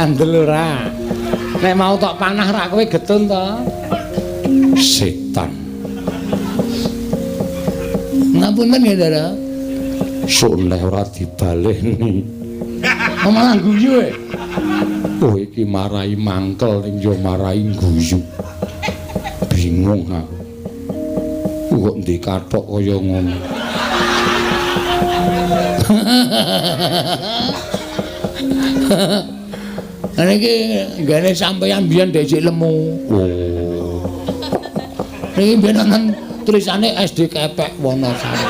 Ngandel ora? Nek mau tok panah rak kowe getun to? Setan. Ngapunten ya, Ndara. Suneh ora dibaleni. Malah guyu e. Kowe iki marai mangkel ning yo marai guyu. Bingung aku. Kok ndek kathok kaya ngono. Niki nggene sampeyan biyen ndek lemu. Oh. Niki biyen wonten tulisane SD Kepek Wonosari.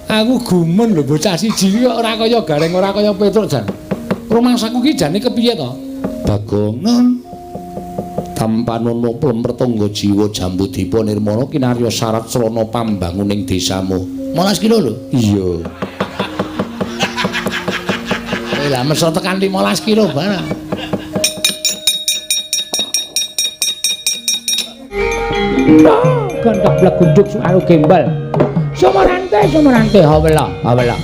Aku gumun lho bocah siji iki kok ora kaya Gareng, ora kaya Petruk jan. Rumangsaku ki jane kepiye to? Bagong nun tampanono plemretangga jiwa Jambudipa nirmana kinarya syarat srana pambanguning desamu. 15 kilo lho. Iya. Lah meso tekan 15 kilo barang. Gendok blegunduk suaru gembel. Sumorante sumorante hawela hawela.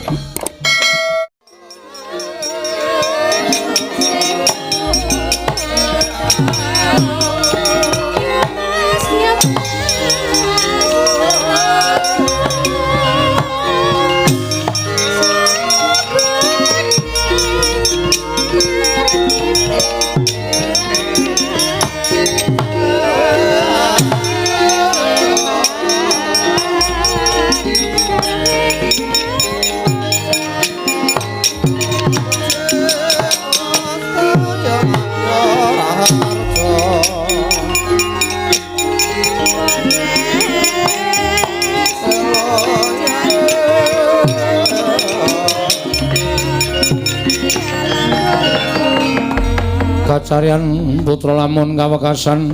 Kacarian putra lamun kawekasan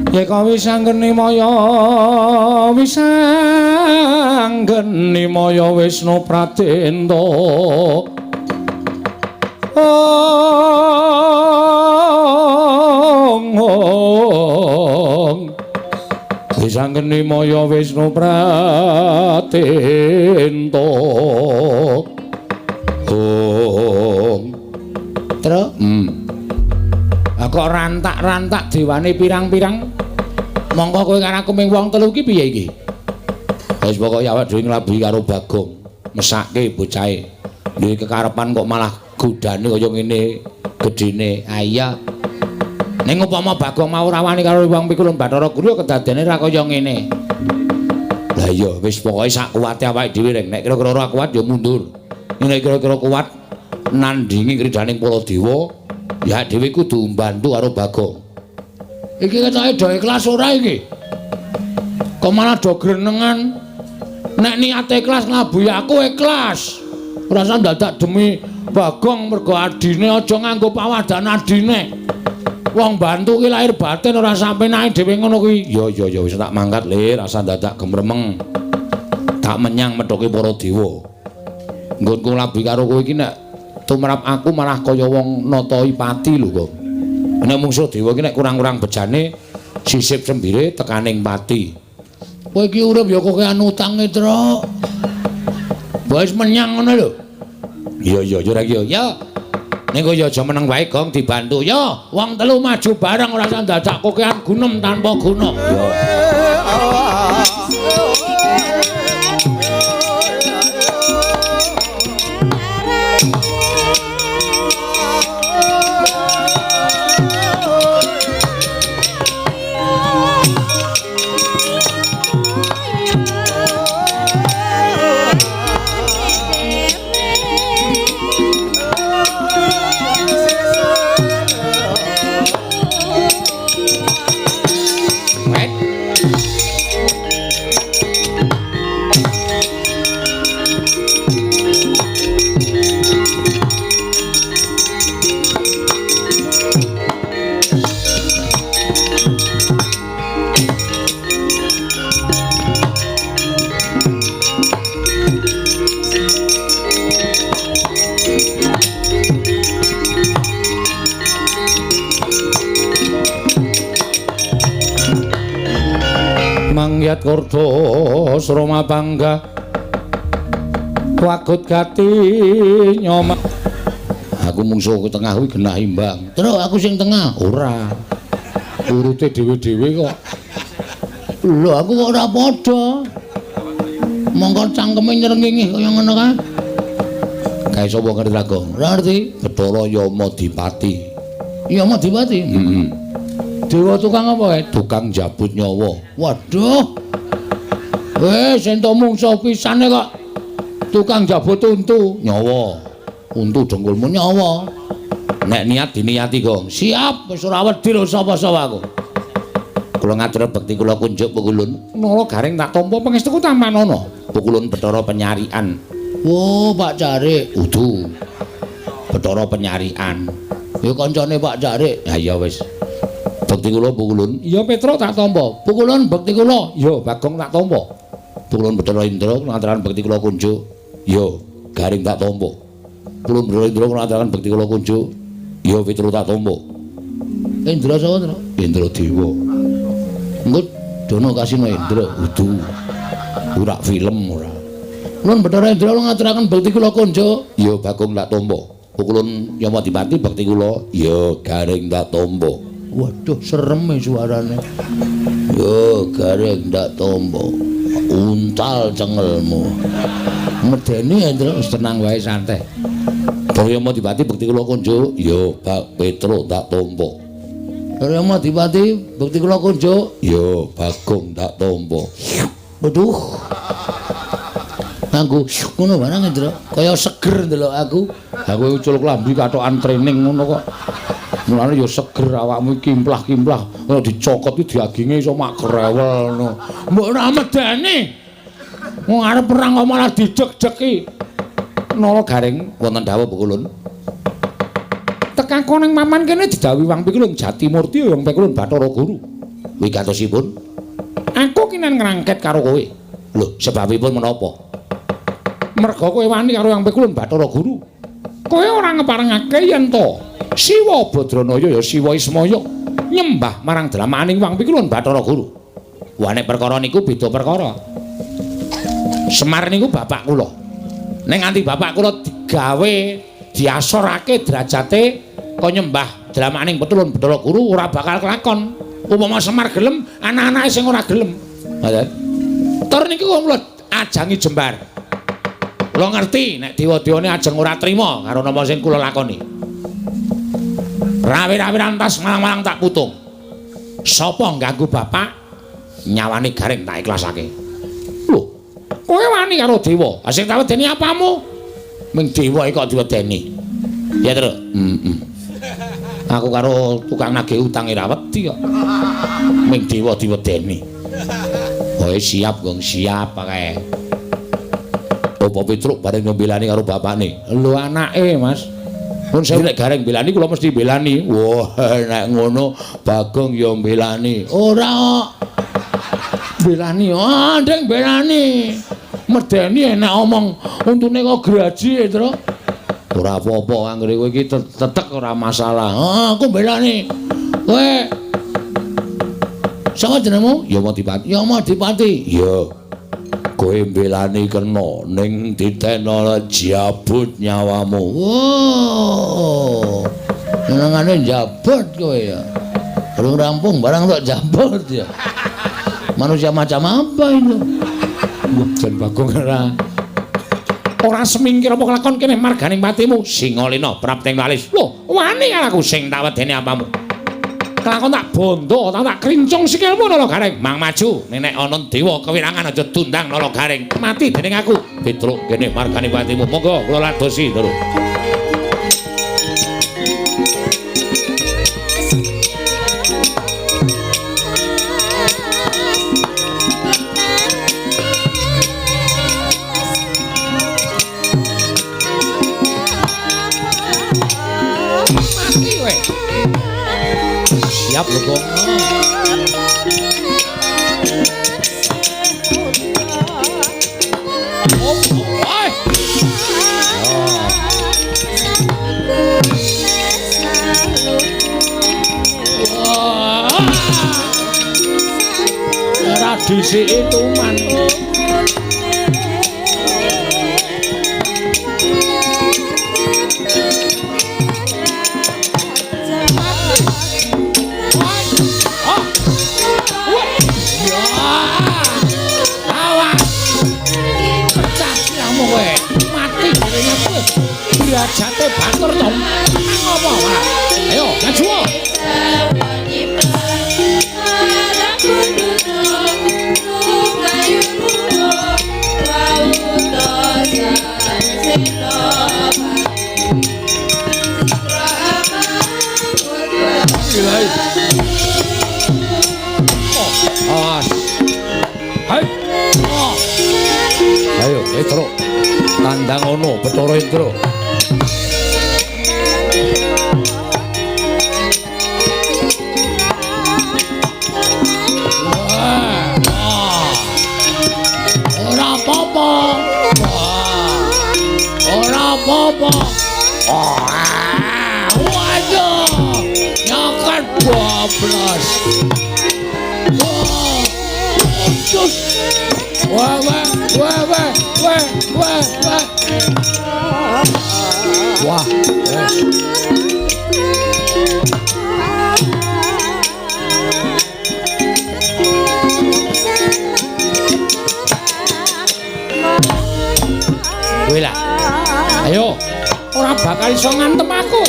yeka wisanggeni maya wisanggeni maya Wisnu Pradenta. Ong ong wisanggeni maya Wisnu Pradenta. Ong Tru. Kok rantak-rantak dewane pirang-pirang. Mongko kowe karo aku ming wong telu iki piye iki? Wis pokoke awake dhewe nglabuhi karo Bagong, mesake bocahe. Duwe kekarepan kok malah godane kaya ngene gedene. Ah iya. Ning upama Bagong mau ora wani karo wong pikulun Bathara Guru kedadene ra kaya ngene. Lah iya wis pokoke sak kuwate awake dhewe reng. Nek kira-kira ora kuat ya mundur. Nek kira-kira kuat nandingi kridaning para dewa, ya dhewe kudu mbantu karo Bagong. Iki ketoke do ikhlas ora iki? Kok malah do grenengan? Nek niate ikhlas nglabuhi aku ikhlas. Ora usah dadak demi Bagong mergo adine aja nganggo pawadan adine. Wong bantu ki lahir batin ora sampe nae dhewe ngono kuwi. Ya ya ya wis tak mangkat le, rasa dadak gemremeng. Tak menyang methoke para dewa. Nggonku nglabuhi karo kowe iki nek tumrap aku malah kaya wong natoi pati lho kok. Nek mungsuh dewa iki nek kurang-kurang bejane sisip sembire tekaning pati. Kowe iki urip ya kokean utange, Truk. Wis menyang ngono lho. Iya iya ya ora iki ya. Ning kowe ya aja meneng wae Gong dibantu. Ya, wong telu maju bareng ora usah dadak kokean gunem tanpa guna. Ya. Mangyat kordo sroma bangga Wagut gati nyoma. Aku mungsuh ke tengah kuwi genah imbang. Terus aku sing tengah ora. Urute dhewe-dhewe kok. Lho aku kok ora padha. Mongko cangkeme nyrengenge kaya ngono kae. Kae sapa ngerti Bagong? Ora ngerti. Bathara Yamadipati. Yamadipati? Heeh. Dewa tukang apa kae? Tukang njabut nyawa. Waduh. Wis entuk mungsuh pisane kok. Tukang njabut untu nyawa. Untu dengkulmu nyawa. Nek niat diniati, Gong. Siap, wis ora wedi lho sapa-sapa aku. Kula ngatur bekti kula kunjuk Pukulun. Nala Gareng tak tampa pangestuku tampanana. Pukulun Bathara Penyarikan. Oh, Pak Carik. Udu. Bathara Penyarikan. Ya kancane Pak Carik. Ha iya wis. Bekti kula Pukulun. Iya Petruk tak tampa. Pukulun bekti kula. Ya Bagong tak tampa. Pukulun Bathara Indra kula ngaturaken bekti kula kunjuk. Ya Gareng tak tampa. Pukulun Bathara Indra kula ngaturaken bekti kula kunjuk. Ya Petruk tak tampa. Indra sapa, Tru? Indra Dewa. Engko dono kasino Indra. Udu. Ora film ora. Kulun Bathara Indra kula ngaturaken bekti kula kunjuk. Ya Bagong tak tampa. Pukulun Yamadipati bekti kula. Ya Gareng tak tampa. Waduh, serem e suarane. Yo Gareng tak tampa. Untal cengelmu. Medeni Indra wis tenang wae santai. Bathara Yamadipati bekti kula kunjuk. Ya Bak Petruk tak tampa. Bathara Yamadipati bekti kula kunjuk. Ya Bagong tak tampa. Waduh. Nganggo ngono barang Indra, kaya seger ndelok aku. Aku ucul klambi katokan training ngono kok. Mulane ya seger awakmu kimplah-kimplah, ora dicokot iki daginge iso mak grewel ngono. Mbok ora medeni. Wong arep perang kok malah dideg-degi. Nala Gareng wonten dawuh Pukulun. Tekako ning maman kene didhawuhi Wang Pikulun Jatimurti Wang Pikulun Bathara Guru. Wigatosipun aku kinen ngrangket karo kowe. Lho, sebabipun menapa? Merga kowe wani karo Wang Pikulun Bathara Guru. Kowe ora ngeparengake yen to Siwa Badranaya ya Siwa Ismaya nyembah marang dramaaning Wang Pikulun Bathara Guru. Wah nek perkara niku beda perkara. Semar niku bapak kula. Nek nganti bapak kula digawe diasorake derajate kok nyembah dramaaning Petulun Bathara Guru ora bakal kelakon. Upama Semar gelem, anak-anake sing ora gelem. Ngoten. Tur niku kula ajangi jembar. Kula ngerti nek dewa-dewane ajeng ora trima karo napa sing kula lakoni. Rawi-rawi rantas malang-malang tak putung. Sapa ngganggu bapak nyawane Gareng tak ikhlasake. Lho, kowe wani karo dewa. Ha sing tak wedeni apamu? Ming dewa iki kok diwedeni. Ya, Tru. Heeh. Aku karo tukang nagih utang ora wedi kok. Ming dewa diwedeni. Kowe siap, Gong, siap kae. Apa Petruk bareng mbelani karo bapakne? Lho anake, Mas. Mun sewu nek Gareng mbelani kula mesti mbelani. Wah, nek ngono Bagong ya mbelani. Ora kok. Mbelani, ah ndeng mbelani. Medeni enak omong untune kok graji, Tru. Ora apa-apa anggere kowe iki tetek ora masalah. Ah, aku mbelani. Kowe sapa jenengmu? Yamadipati. Yamadipati. Iya. Kowe mbelani kena ning ditena jabut nyawamu. Wow. Senengane njabut kowe ya. Belum rampung barang tok jabut ya. Manusia macam apa itu? Wah, jan Bagong ora semingkir apa kelakon kene marganing patimu. Singalena prapting walis. Lho, wani karo aku sing tak wedeni apamu. Kelakon tak bondo, tak krincung sikilmu Nala Gareng. Mang maju, nek ana dewa kewirangan aja dundang Nala Gareng. Mati dening aku. Petruk kene marganing patimu. Monggo kula ladosi, Ndoro. Mati kowe. Siap lho, Gong. Ora disiki tuman. Derajate batur to. Apa malah? Ayo, maju. Awas. Hai. Ayo, Petro. Tandang ono Bathara Indra. Ora apa-apa. Ora apa-apa. Waduh. Nyokan bablas. Wah, wah, wah, wah, wah, wah, wah. Wah, wes. Kowe lah. Ayo, ora bakal iso ngantem aku.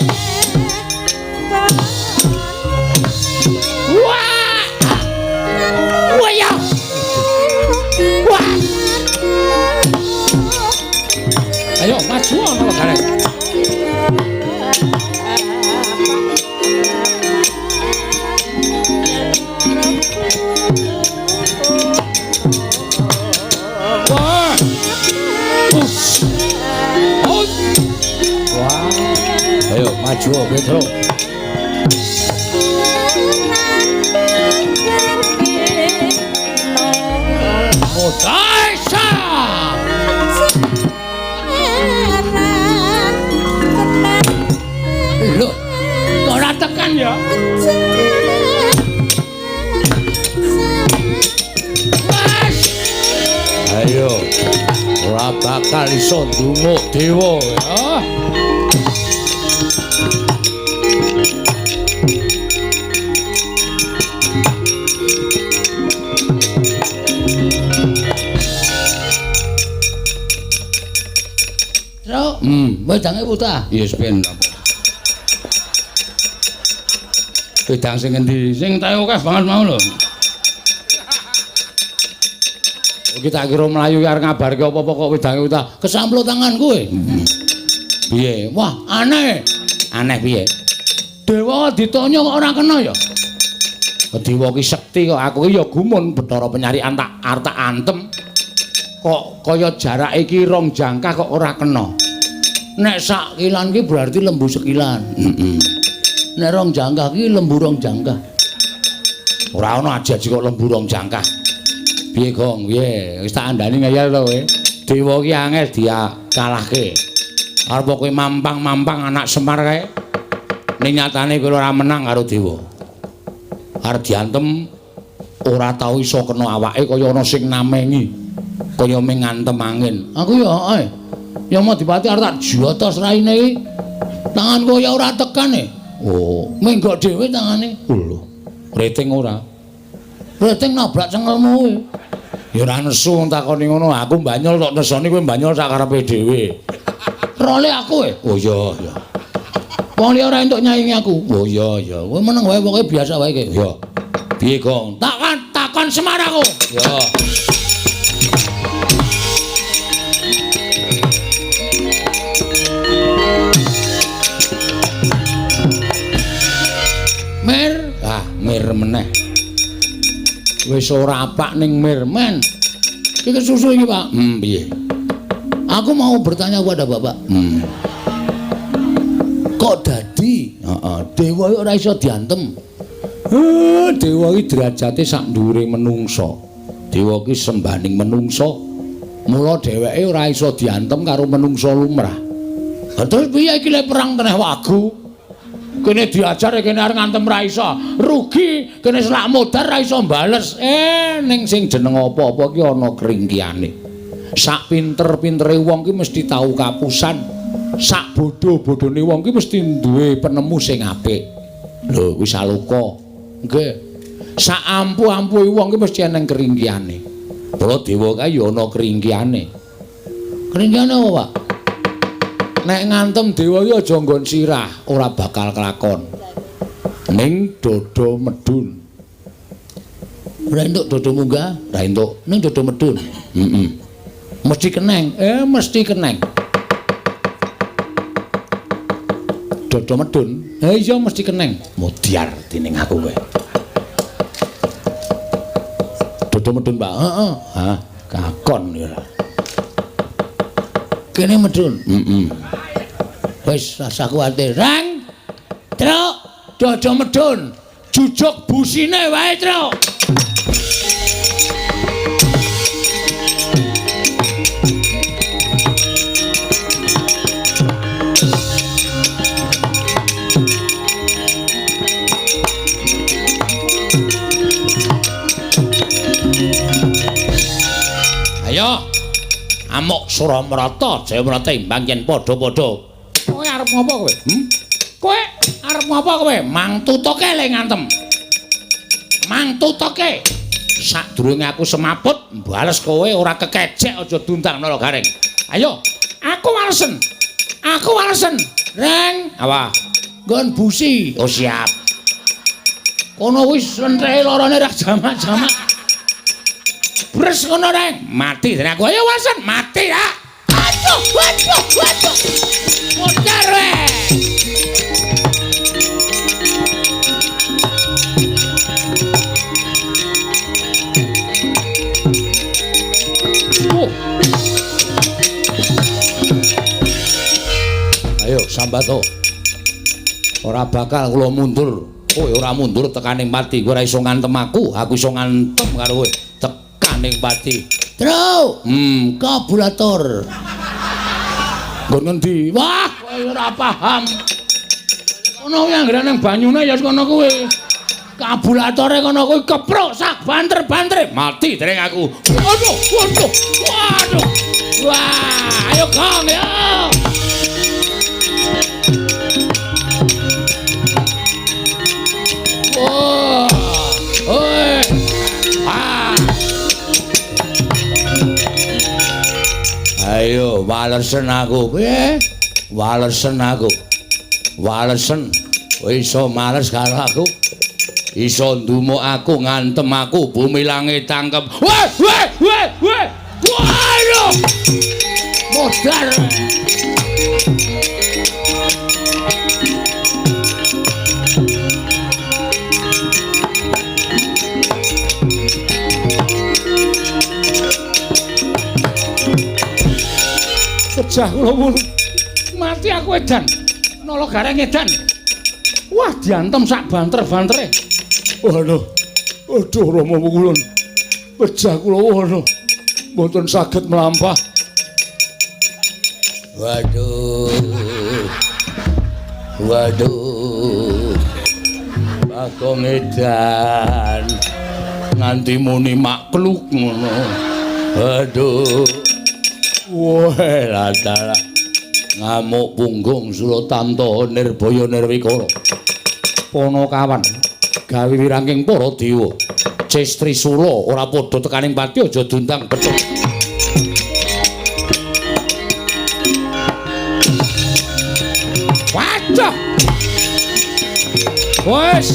Wah! Wah ya. Wah. Ayo maju ana gareng. Wah. Wah. Ayo maju Petro. Daisa. Lho, kok ora tekan ya? Mas. Ayo. Ora bakal iso ndunguk dewa ya. Wedange putah. Yes ben. Wedang sing endi? Sing tae akeh banget mau lho. Iki tak kira mlayu arep ngabarke apa-apa kok wedange utah. Kesamplo tangan kowe. Piye? Wah, aneh. Aneh piye? Dewa ditanya kok ora kena ya? Dewa ki sekti kok aku ki ya gumun Bathara penyarian tak arep tak antem. Kok kaya jarak iki rong jangkah kok ora kena. Nek sak kilan ki berarti lembu sekilan. Heeh. Nek rong jangkah ki lembu rong jangkah. Ora ana aji-aji kok lembu rong jangkah. Piye, Gong? Piye? Wis tak andani ngeyel to kowe. Dewa ki angel dikalahke. Arep kowe mampang-mampang anak Semar kae. Ning nyatane kowe ora menang karo dewa. Arep diantem ora tau iso kena awake kaya ana sing namengi. Kaya ming ngantem angin. Aku ya heeh. Ya Madipati arep tak jotos raine iki. Tanganku ya ora tekan e. Oh, menggok dhewe tangane. Lho, rating ora. Rating nabrak cengelmu kowe. Ya ora nesu wong takoni ngono. Aku banyol tok nesoni kowe banyol sak karepe dhewe. Role aku e. Oh iya, iya. Wong liya ora entuk nyaingi aku. Oh iya, iya. Kowe meneng wae pokoke biasa wae iki. Iya. Piye, Gong? Takon takon Semar aku. Iya. Mir, ah mir meneh. Wis ora apak ning mir men. Iki susu iki, Pak. Piye? Aku mau bertanya kepada Bapak. Kok dadi? Heeh, dewa ora iso diantem. Dewa iki derajate sak dhuwure menungsa. Dewa iki sembaning menungsa. Mula dheweke ora iso diantem karo menungsa lumrah. Lah terus piye iki lek perang teneh wagu? Kene diajar kene arep ngantem ra iso. Rugi, kene selak modar ra iso bales. Ning sing jeneng apa-apa ki ana kringkiane. Sak pinter-pintere wong ki mesti tau kapusan. Sak bodho-bodhone wong ki mesti duwe penemu sing apik. Lho, kuwi saloka. Nggih. Sak ampuh-ampuhe wong ki mesti eneng kringkiane. Mula dewa kae ya ana kringkiane. Kringkiane apa, Pak? Nek ngantem dewa iki aja nggon sirah, ora bakal kelakon. Ning dodo medun. Ora entuk dodo munggah, ora entuk. Ning dodo medun. Heeh. Mesti keneng. Mesti keneng. Dodo medun. Iya mesti keneng. Mudyar dening aku kowe. Dodo medun, Pak. Heeh. Hah, kakon ya. Kene medun. Heeh. Wis rasa kuwatir. Rang. Truk, dodo medun. Jujuk busine wae, Truk. Ayo. Amuk Suramrata, Jayamrata imbang yen padha-padha. Kowe arep ngopo kowe? Kowe arep ngopo kowe? Mang tutuke le ngantem. Mang tutuke. Sadurunge aku semaput, mbales kowe ora kekejek aja dundang Nala Gareng. Ayo, aku walesen. Aku walesen. Reng, apa? Nggon busi. Oh siap. Kono wis lentreke lorone ra jamak-jamak. Bres ngono Reng, mati dene aku. Ayo walesen, mati ya. Aduh, aduh, aduh. Modar we. Ayo sambato. Ora bakal kula mundur. Kowe ora mundur tekaning pati. Kowe ora iso ngantem aku, aku iso ngantem karo kowe. Tekaning pati. Truk, kabulator. Nggon ngendi? Wah, kowe ora paham. Kono kuwi anggere nang banyune ya kono kuwi. Kabulatore kono kuwi kepruk sak banter-bantere. Mati dereng aku. Waduh, waduh. Waduh. Wah, ayo Kang ya. Wah. Oi. Ah. Ayo walesen aku. Piye? Walesen aku. Walesen. Kowe iso males karo aku. Iso ndumuk aku, ngantem aku, bumi langit tangkep. Weh, weh, weh, weh. Waduh. Modar. Pecah kula wulu. Mati aku edan. Nala Gareng edan. Wah, diantem sak banter-bantere. Waduh. Aduh Rama Pukulun. Pecah kula waduh. Mboten saged mlampah. Waduh. Waduh. Bagong edan. Nganti muni makluk ngono. Waduh. Wah, latala. Ngamuk punggung Suratamta Nirbaya Nirwikara. Panakawan gawe wirangking para dewa. Ces Trisula ora padha tekaning pati aja dundang petuk. Waduh. Wes.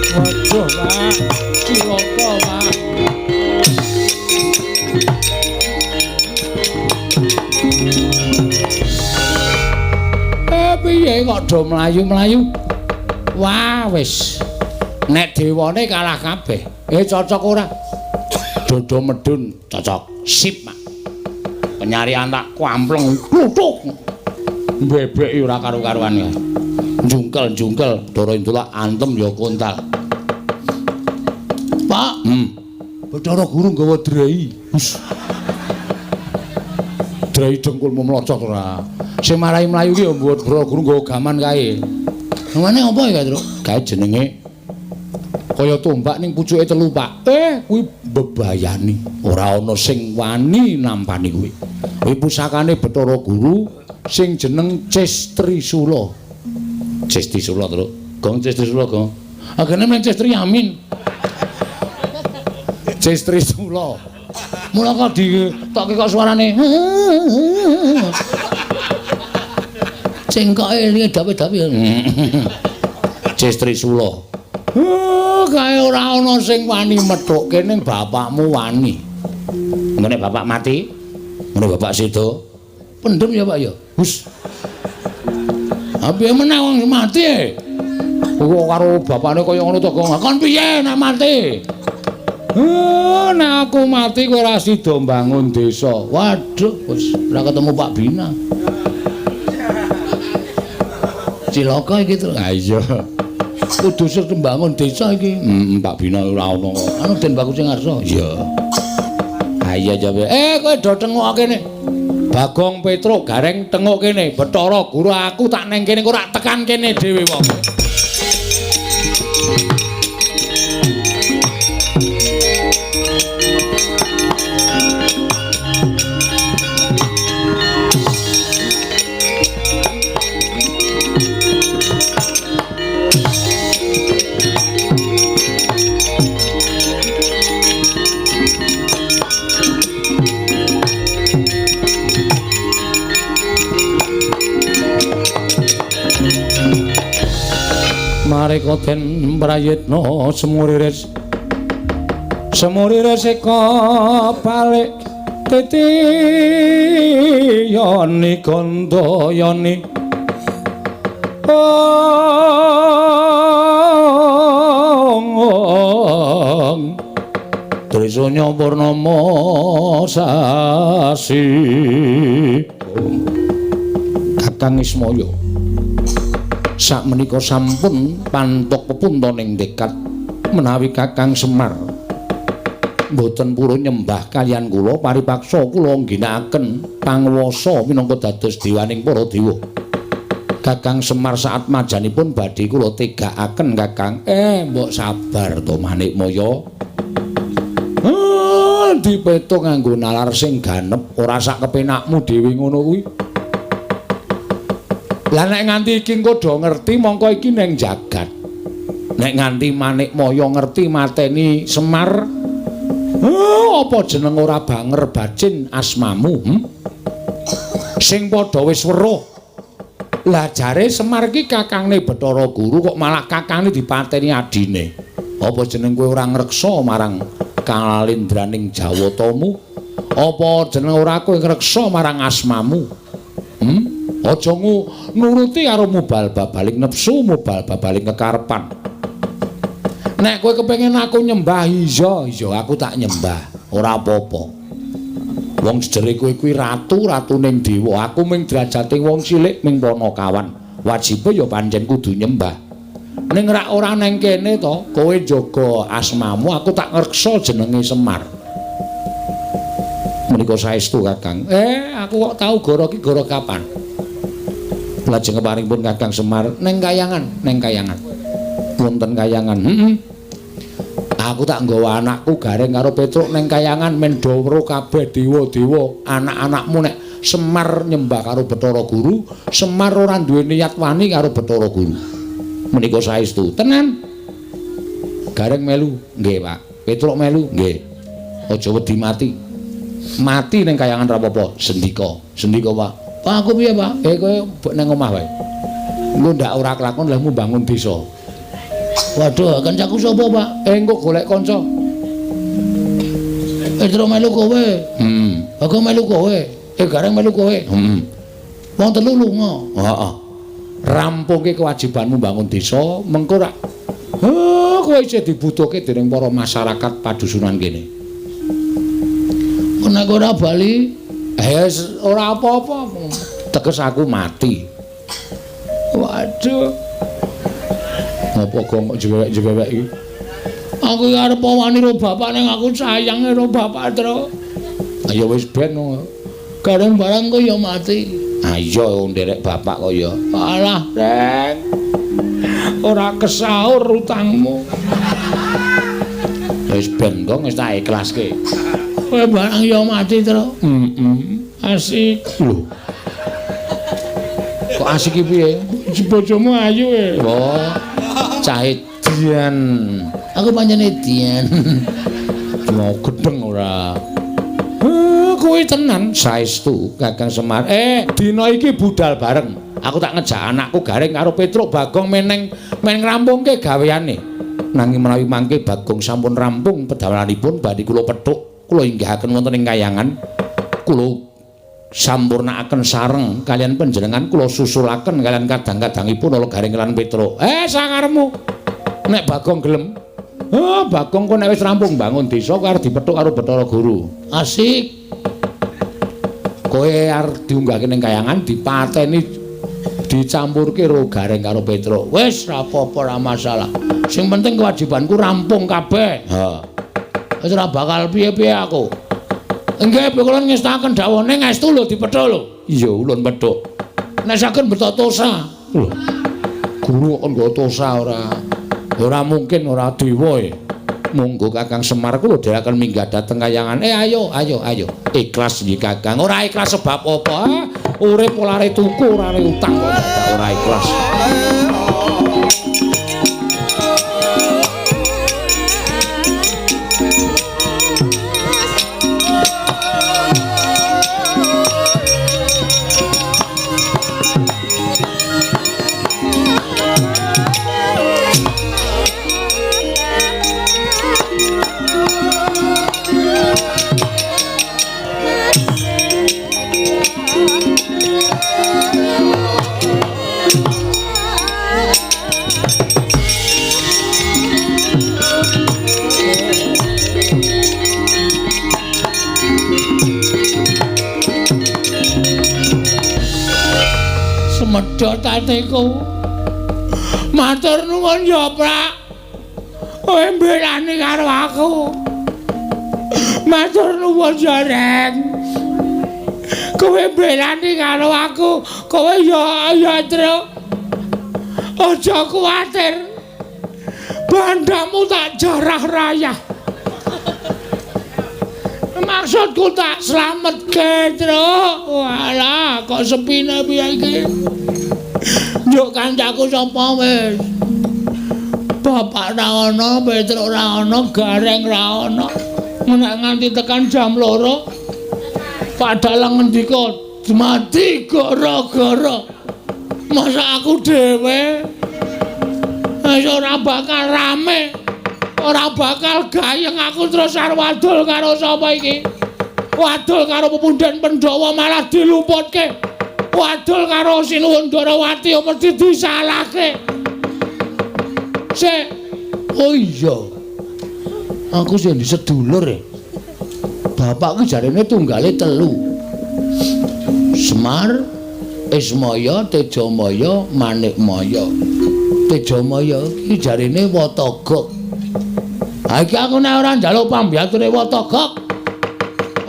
Waduh, Pak. Cilaka, Pak. Piye kok do mlayu-mlayu? Wah, wis. Nek dewane kalah kabeh. Cocok ora? Dodo medun cocok. Sip, Pak. Penyarian tak kampleng kluthuk. Bebeki ora karu-karuan ya. Jungkel-jungkel Dara Indula antem ya kontal. Pak. Bathara Guru nggawa drei. Hus. Drei dengkulmu mlocot ora. Sing marai mlayu ki ya Bathara Guru nggawa gaman kae. Namane apa ya, Truk? Kae jenenge Kaya tombak ning pucuke telu, Pak. Kuwi bebayani. Ora ana sing wani nampani kuwi. Kuwi pusakane Bathara Guru sing jeneng Cestrisula. Cestrisula, Truk. Gong Cestrisula, Gong. Agene men Cestri Amin. Cestrisula. Mula kok ditokke kok suarane. Cengkoke elinge dawe-dawe. Cestrisula. Kae ora ana sing wani methukke ning bapakmu wani. Ngene bapak mati, ngene bapak seda. Pendem ya, Pak ya. Hus. Ha piye meneh wong mati e? Kok karo bapakne kaya ngono to, Gong. Kon piye nek mati? Nek aku mati kowe ora sida mbangun desa. Waduh, wis ora ketemu Pak Bina. Cilaka iki to. Ha iya. Kudu sing mbangun desa iki. Pak Bina ora ono kok. Anu Den Bagus sing ngarsa. Iya. Ha iya jawe. Kowe do tengok kene. Bagong Petruk Gareng tengok kene. Bathara Guru aku tak neng kene kok ora tekan kene dhewe wong. Mareka den prayitna semuriris semuriris eka balik titi yoni gandayani ong Trisanya purnama sasi. Kakang Ismaya sakmenika sampun pantok pepuntoning dekat menawi Kakang Semar mboten purun nyembah kaliyan kula paripaksa kula ngginakaken panguwasa minangka dados dewaning para dewa. Kakang Semar saat majanipun badhe kula tegakaken Kakang. Mbok sabar to Manikmaya. Dipetung nganggo nalar sing ganep ora sak kepenakmu dhewe ngono kuwi. Lah nek nganti iki engko do ngerti mongko iki ning jagat. Nek nganti Manikmaya ngerti mateni Semar, apa jeneng ora banger bacin asmamu? Sing padha wis weruh. Lah jare Semar iki kakangne Bathara Guru kok malah kakangne dipateni adine. Apa jeneng kowe ora ngreksa marang kalindraning Jawatamu? Apa jeneng ora kowe ngreksa marang asmamu? Aja nuruti karo mubal babaling nepsu, mubal babaling kekarepan. Nek kowe kepengin aku nyembah, iya, iya aku tak nyembah, ora apa-apa. Wong sejere kowe kuwi ratu, ratuning dewa, aku ming derajate wong cilik ming panakawan. Wajibe ya pancen kudu nyembah. Ning rak ora neng kene to, kowe njaga asmamu, aku tak ngreksa jenenge Semar. Menika saestu Kakang. Aku kok tau goro iki goro kapan? Lajeng keparingipun Kakang Semar neng kayangan, neng kayangan. Wonten kayangan. Aku tak nggawa anakku Gareng karo Petruk neng kayangan men do weruh kabeh dewa-dewa anak-anakmu nek Semar nyembah karo Bathara Guru, Semar ora duwe niat wani karo Bathara Guru. Menika saestu. Tenan. Gareng melu, nggih, Pak. Petruk melu, nggih. Aja wedi mati. Mati neng kayangan ra apa-apa, sendika. Sendika, Pak. Pak aku piye, Pak? Kowe nang omah wae. Engko ndak ora kelakon lehmu bangun desa. Waduh, kancaku sapa, Pak? Engko golek kanca. Terus melu kowe. Aku melu kowe. Gareng melu kowe. Wong telu lunga. Heeh. Rampungke kewajibanmu bangun desa, mengko rak kowe isih dibutuhke dening para masyarakat padusunan kene. Nek ora bali, ora apa-apa. Teges aku mati. Waduh. Ngopo kok jewek-jewek iki? Aku arep wani karo bapak ning aku sayang karo bapak, Tru. Ya wis ben. Gareng barang kok ya mati. Ha iya nderek bapak kok ya. Alah, Reng. Ora kesaur utangmu. Wis ben kok wis tak ikhlaske. Kowe barang ya mati, Tru. Heeh. Asik. Lho. Kok asik iki piye? Bojomu ayu e. Oh. Cah edian. Aku pancen edian. Mau gedeng ora. Kuwi tenan saestu Kakang Semar. Dina iki budal bareng. Aku tak ngejak anakku Gareng karo Petruk Bagong meneng men ngrampungke gaweane. Nanging menawi mangke Bagong sampun rampung pedamelanipun badhe kula pethuk, kula inggihaken wonten ing kayangan. Kula sampurnakaken sareng kalian panjenengan, kula susulaken kalian kadang-kadangipun ala Gareng lan Petruk. Sakarepmu. Nek Bagong gelem. Oh, Bagong kok nek wis rampung bangun desa kok arep dipethuk karo Bathara Guru. Asik. Kowe arep diunggahke ning kayangan dipateni dicampurke karo Gareng karo Petruk. Wis ora apa-apa, ora masalah. Sing penting kewajibanku rampung kabeh. Ha. Wis ora bakal piye-piye aku. Nggih, kula ngestaken dawuhne ngestu lho dipethuk lho. Iya, ulun pethuk. Nek saged beto tosa. Lho. Guru kok nggo tosa ora. Ora mungkin ora dewa e. Monggo Kakang Semar kula dherekaken minggah dhateng kayangan. Ayo, ayo, ayo. Ikhlas nggih Kakang. Ora ikhlas sebab apa? Urip ora tuku, ora utang kok ora ikhlas. Semedhot atiku. Matur nuwun ya, Prak. Kowe mbelani karo aku. Matur nuwun ya, Reng. Kowe mbelani karo aku. Kowe ya ya, Truk. Aja kuwatir. Bandamu tak jarah rayah. Maksudku tak slametke, Truk. Walah, kok sepine piye iki? Njuk kancaku sapa wis? Bapak ra ono, Petruk ra ono, Gareng ra ono. Nek nganti tekan jam 2, Pak Dalang ngendika, "Mati gara-gara." Masa aku dhewe wis ora bakal rame. Ora bakal gayeng aku terus arep wadul karo sapa iki? Wadul karo pepundhen Pandhawa malah diluputke. Wadul karo Sinuwun Ndarawati mesti disalahke. Sik. Oh iya. Aku sing sedulur e. Bapakku jarene tunggale 3. Semar, Ismaya, Tejamaya, Manikmaya. Tejamaya iki jarene Watagok. Ha iki aku nek ora njaluk pambiyature Watagok,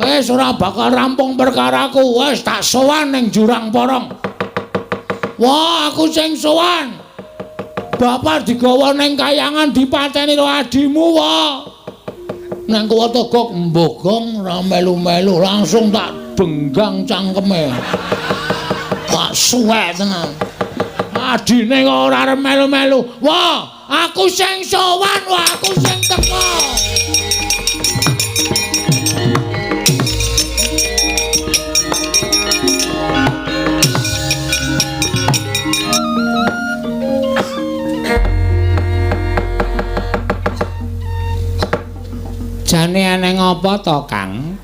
wis ora bakal rampung perkaraku. Wis tak sowan ning Jurang Porong. Wah, aku sing sowan. Bapak digawa ning kayangan dipateni karo adimu, wah. Nang Watagok mbogong ora melu-melu, langsung tak benggang cangkeme. Tak suwek tenan. Adine kok ora arep melu-melu. Wah, aku sing sowan, wah aku sing teko. Jane aneh ngapa to, Kang?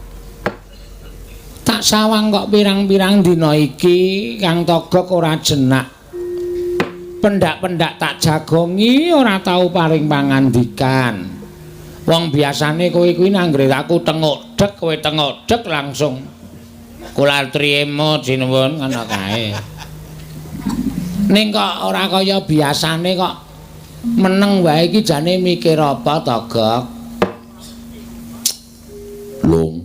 Tak sawang kok pirang-pirang dina iki Kang Togok ora jenak. Pendak-pendak tak jagongi ora tau paring pangandikan. Wong biasane kowe kuwi nanggre aku tengok dek, kowe tengok dek langsung kula trimo sinuwun ngono kae. Ning kok ora kaya biasane kok meneng wae iki jane mikir apa to, Gok? Lung.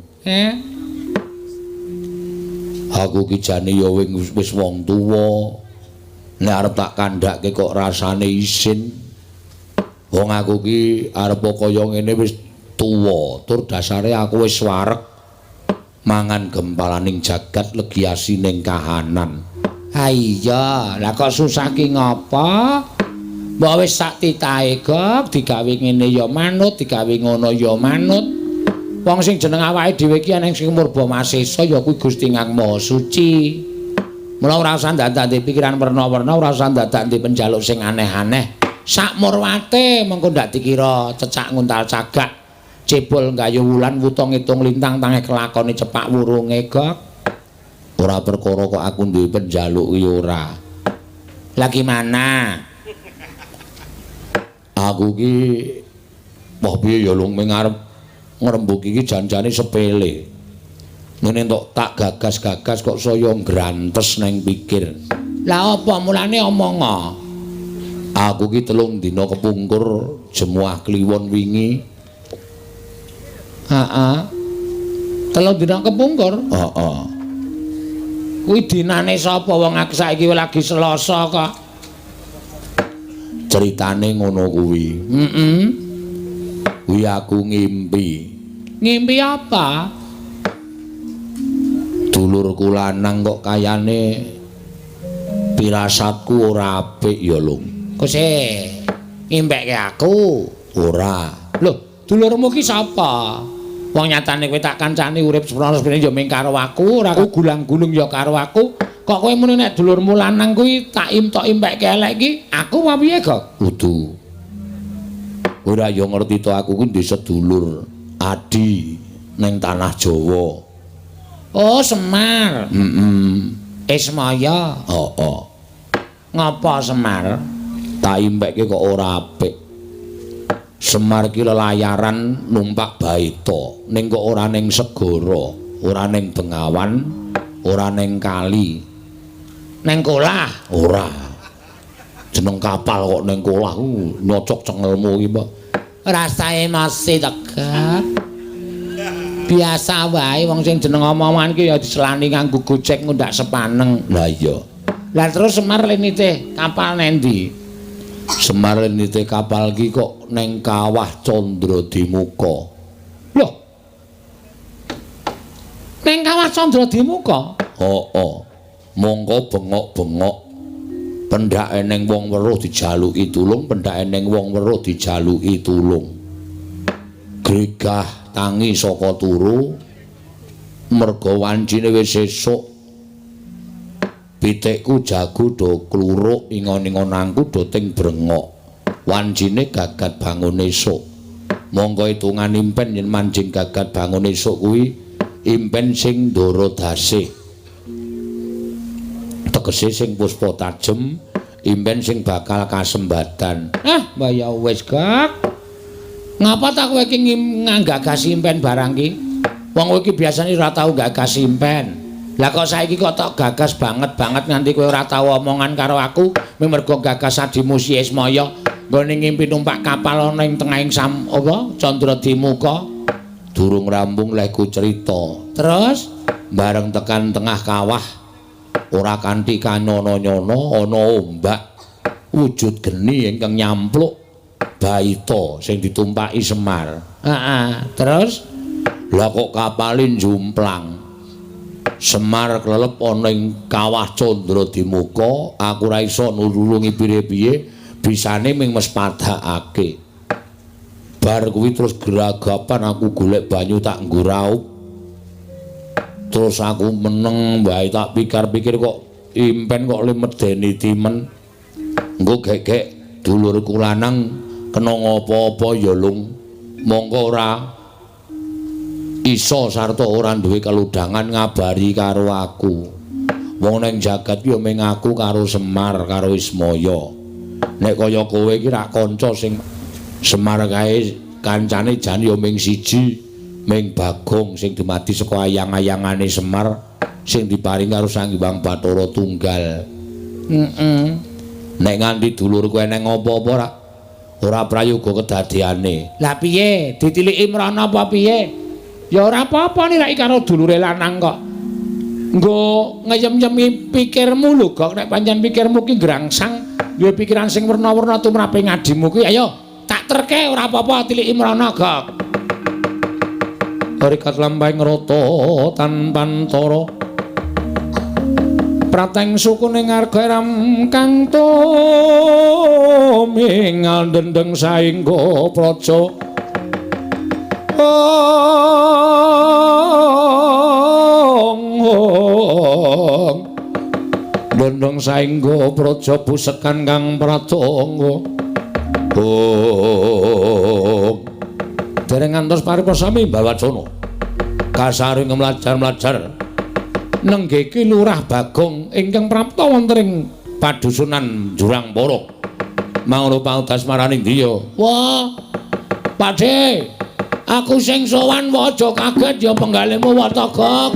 Aku ki jane ya wis wong tuwa. Nek arep tak kandhake kok rasane isin. Wong aku ki arep kaya ngene wis Tuwa tur dasare aku wis wareg mangan gempalaning jagat legi asining kahanan. Ha iya, lah kok susah ki ngapa? Mbok wis sak titahe Gok, digawe ngene ya manut, digawe ngono ya manut. Wong sing jeneng awake dhewe iki eneng sing murba masesa ya kuwi Gusti Kang Maha Suci. Mula ora usah ndadak ndek pikiran werna-werna, ora usah ndadak ndek penjaluk sing aneh-aneh. Sak murwate mengko ndak dikira cecak nguntal cagak. Cebol gayu wulan wuta ngitung lintang tange kelakone cepak wurunge Gok. Ora perkara kok aku duwe penjaluk ki ora. Lah gimana? Aku ki wah piye ya lung ming arep ngrembug iki janjane sepele. Ngene entuk tak gagas-gagas kok saya ngrantes neng pikir. Lah apa mulane omong? Aku ki 3 dina kepungkur jemuah kliwon wingi. Heeh. 3 dina kepungkur? Heeh. Kuwi dinane sapa wong aku saiki lagi Selasa kok. Ceritane ngono kuwi. Heeh. Kuwi aku ngimpi. Ngimpi apa? Dulurku lanang kok kayane pirasatku ora apik ya, Lung. Kok sih ngimpekke aku? Ora. Lho, dulurmu ki sapa? Wong nyatane kowe tak kancani urip seprono-seprene ya ming karo aku, ora gulang-gulung ya karo aku. Kok kowe muni nek dulurmu lanang kuwi tak imtok impekke elek iki, aku apa piye, Gok? Kudu. Ora ya ngerti to aku kuwi ndek sedulur adi ning tanah Jawa. Oh, Semar. Heeh. Ismaya. Heeh. Ngapa Semar? Tak impekke kok ora apik. Semar ki lelayaran numpak baita, ning kok ora ning segara, ora ning bengawan, ora ning kali. Ning kolah? Ora. Jeneng kapal kok ning kolah ku nyocok cengelmu iki, Mbak. Rasa emosi tegak. Biasa wae wong sing jeneng omongan ki ya diselani nganggo Gojek ngundak sepaneng. Lah iya. Lah terus Semar lenite kapal nendi? Semar lenite kapal ki kok neng kawah Candra Dimuka. Loh. Neng kawah Candra Dimuka? Heeh. Mongko bengok-bengok pendhake neng wong weruh dijaluki tulung, pendhake neng wong weruh dijaluki tulung. Gregah tangi saka turu merga wancine wis esuk. Pitikku jago do kluruk ingon-ingonanku do ting brengok. Wancine gagat bangun esuk. Monggo hitungan impen yen manjing gagat bangun esuk kuwi impen sing ndara dasih. Tegese sing puspa tajem, impen sing bakal kasembadan. Ah, mbah ya wis, Gak. Ngapa ta kowe iki nggagas impen barang ki? Wong kowe iki biasane ora tau gagas impen. Lah kok saiki kok tok gagas banget-banget nganti kowe ora tau omongan karo aku, mergo gagas adimu si Ismaya nggone ngimpi numpak kapal ana ing tengahing sam apa Candra Dimuka. Durung rampung lehku cerita. Terus bareng tekan tengah kawah ora kanthi kanyono-nyono ana ombak wujud geni ingkang nyampluk baita sing ditumpaki Semar. Heeh, terus lah kok kapale jumplang. Semar klelep ana ing kawah Candra Dimuka, aku ora iso nulungi piye-piye, bisane ming mespadakake. Bar kuwi terus geragapan aku golek banyu tak nggo raup. Terus aku meneng wae tak pikir-pikir kok impen kok le medeni timen. Engko gek-gek dulurku lanang kena ngapa-apa ya Lung. Mongko ora iso sarta ora duwe keludhangan ngabari karo aku. Wong ning jagat ya ming aku karo Semar karo Ismaya. Nek kaya kowe iki rak kanca sing Semar kae kancane jan ya ming siji, ming Bagong sing dumadi saka ayang-ayangane Semar sing diparing karo Sang Hyang Bathara Tunggal. Heeh. Nek nganti dulurku eneng apa-apa rak ora prayoga kedadeane. Lah piye? Ditiliki mrana apa piye? Ya ora apa-apa nek karo dulure lanang kok. Nggo ngeyem-yemi pikirmu lho, Gok. Nek pancen pikirmu ki ngrangsang, duwe pikiran sing werna-werna tumrape ngadimu kuwi, ayo tak terke ora apa-apa tiliki mrana, Gok. Rikat lampahing rata tanpantara. Prateng sukune ngarga ram kang tumingal dendeng saengga praja. Dendeng saengga praja busekan kang pratangga. Oh. Dereng ngantos paripasami Mbawacana. Kasaring mlajar-mlajar nenggih Ki Lurah Bagong ingkang prapta wonten ing padusunan Jurang Poro. Mangono paudas marani ndi ya? Wah. Pakde, aku sing sowan wae aja kaget ya penggalihmu Watogok.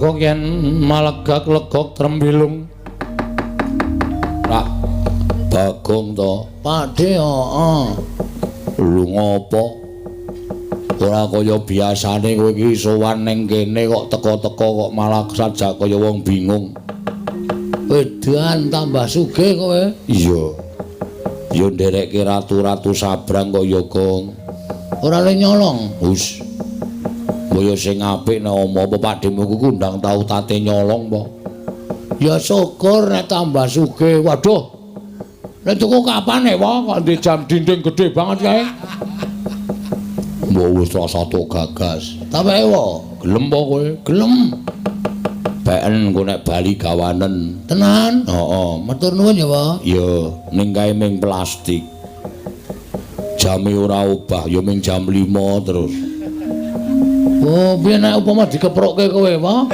Kok yen malegak legok trembilung. Rak Bagong to. Pakde, heeh. Lho ngopo? Ora kaya biasane kowe iki sowan ning kene kok teka-teka kok malah sajak kaya wong bingung. Wedan tambah sugih kowe. Iya. Ya nderekke ratu-ratu sabrang kok ya, Gong. Ora le nyolong. Wis. Mbok sing apik nek omah apa pakdemu ku kundang tau tate nyolong apa? Ya syukur nek tambah sugih. Waduh. Nek tuku kapan e, Wah? Kok ndek jam dinding gede banget kae. Mbok wis rasa tok gagas. Ta wae, Wa. Gelem apa kowe? Gelem. Beken engko nek bali gawanen. Tenan? Heeh. Matur nuwun ya, Wa. Ya, ning kae ming plastik. Jame ora obah, ya ming jam 5 terus. Oh, piye nek upama dikeprokke kowe, Wa?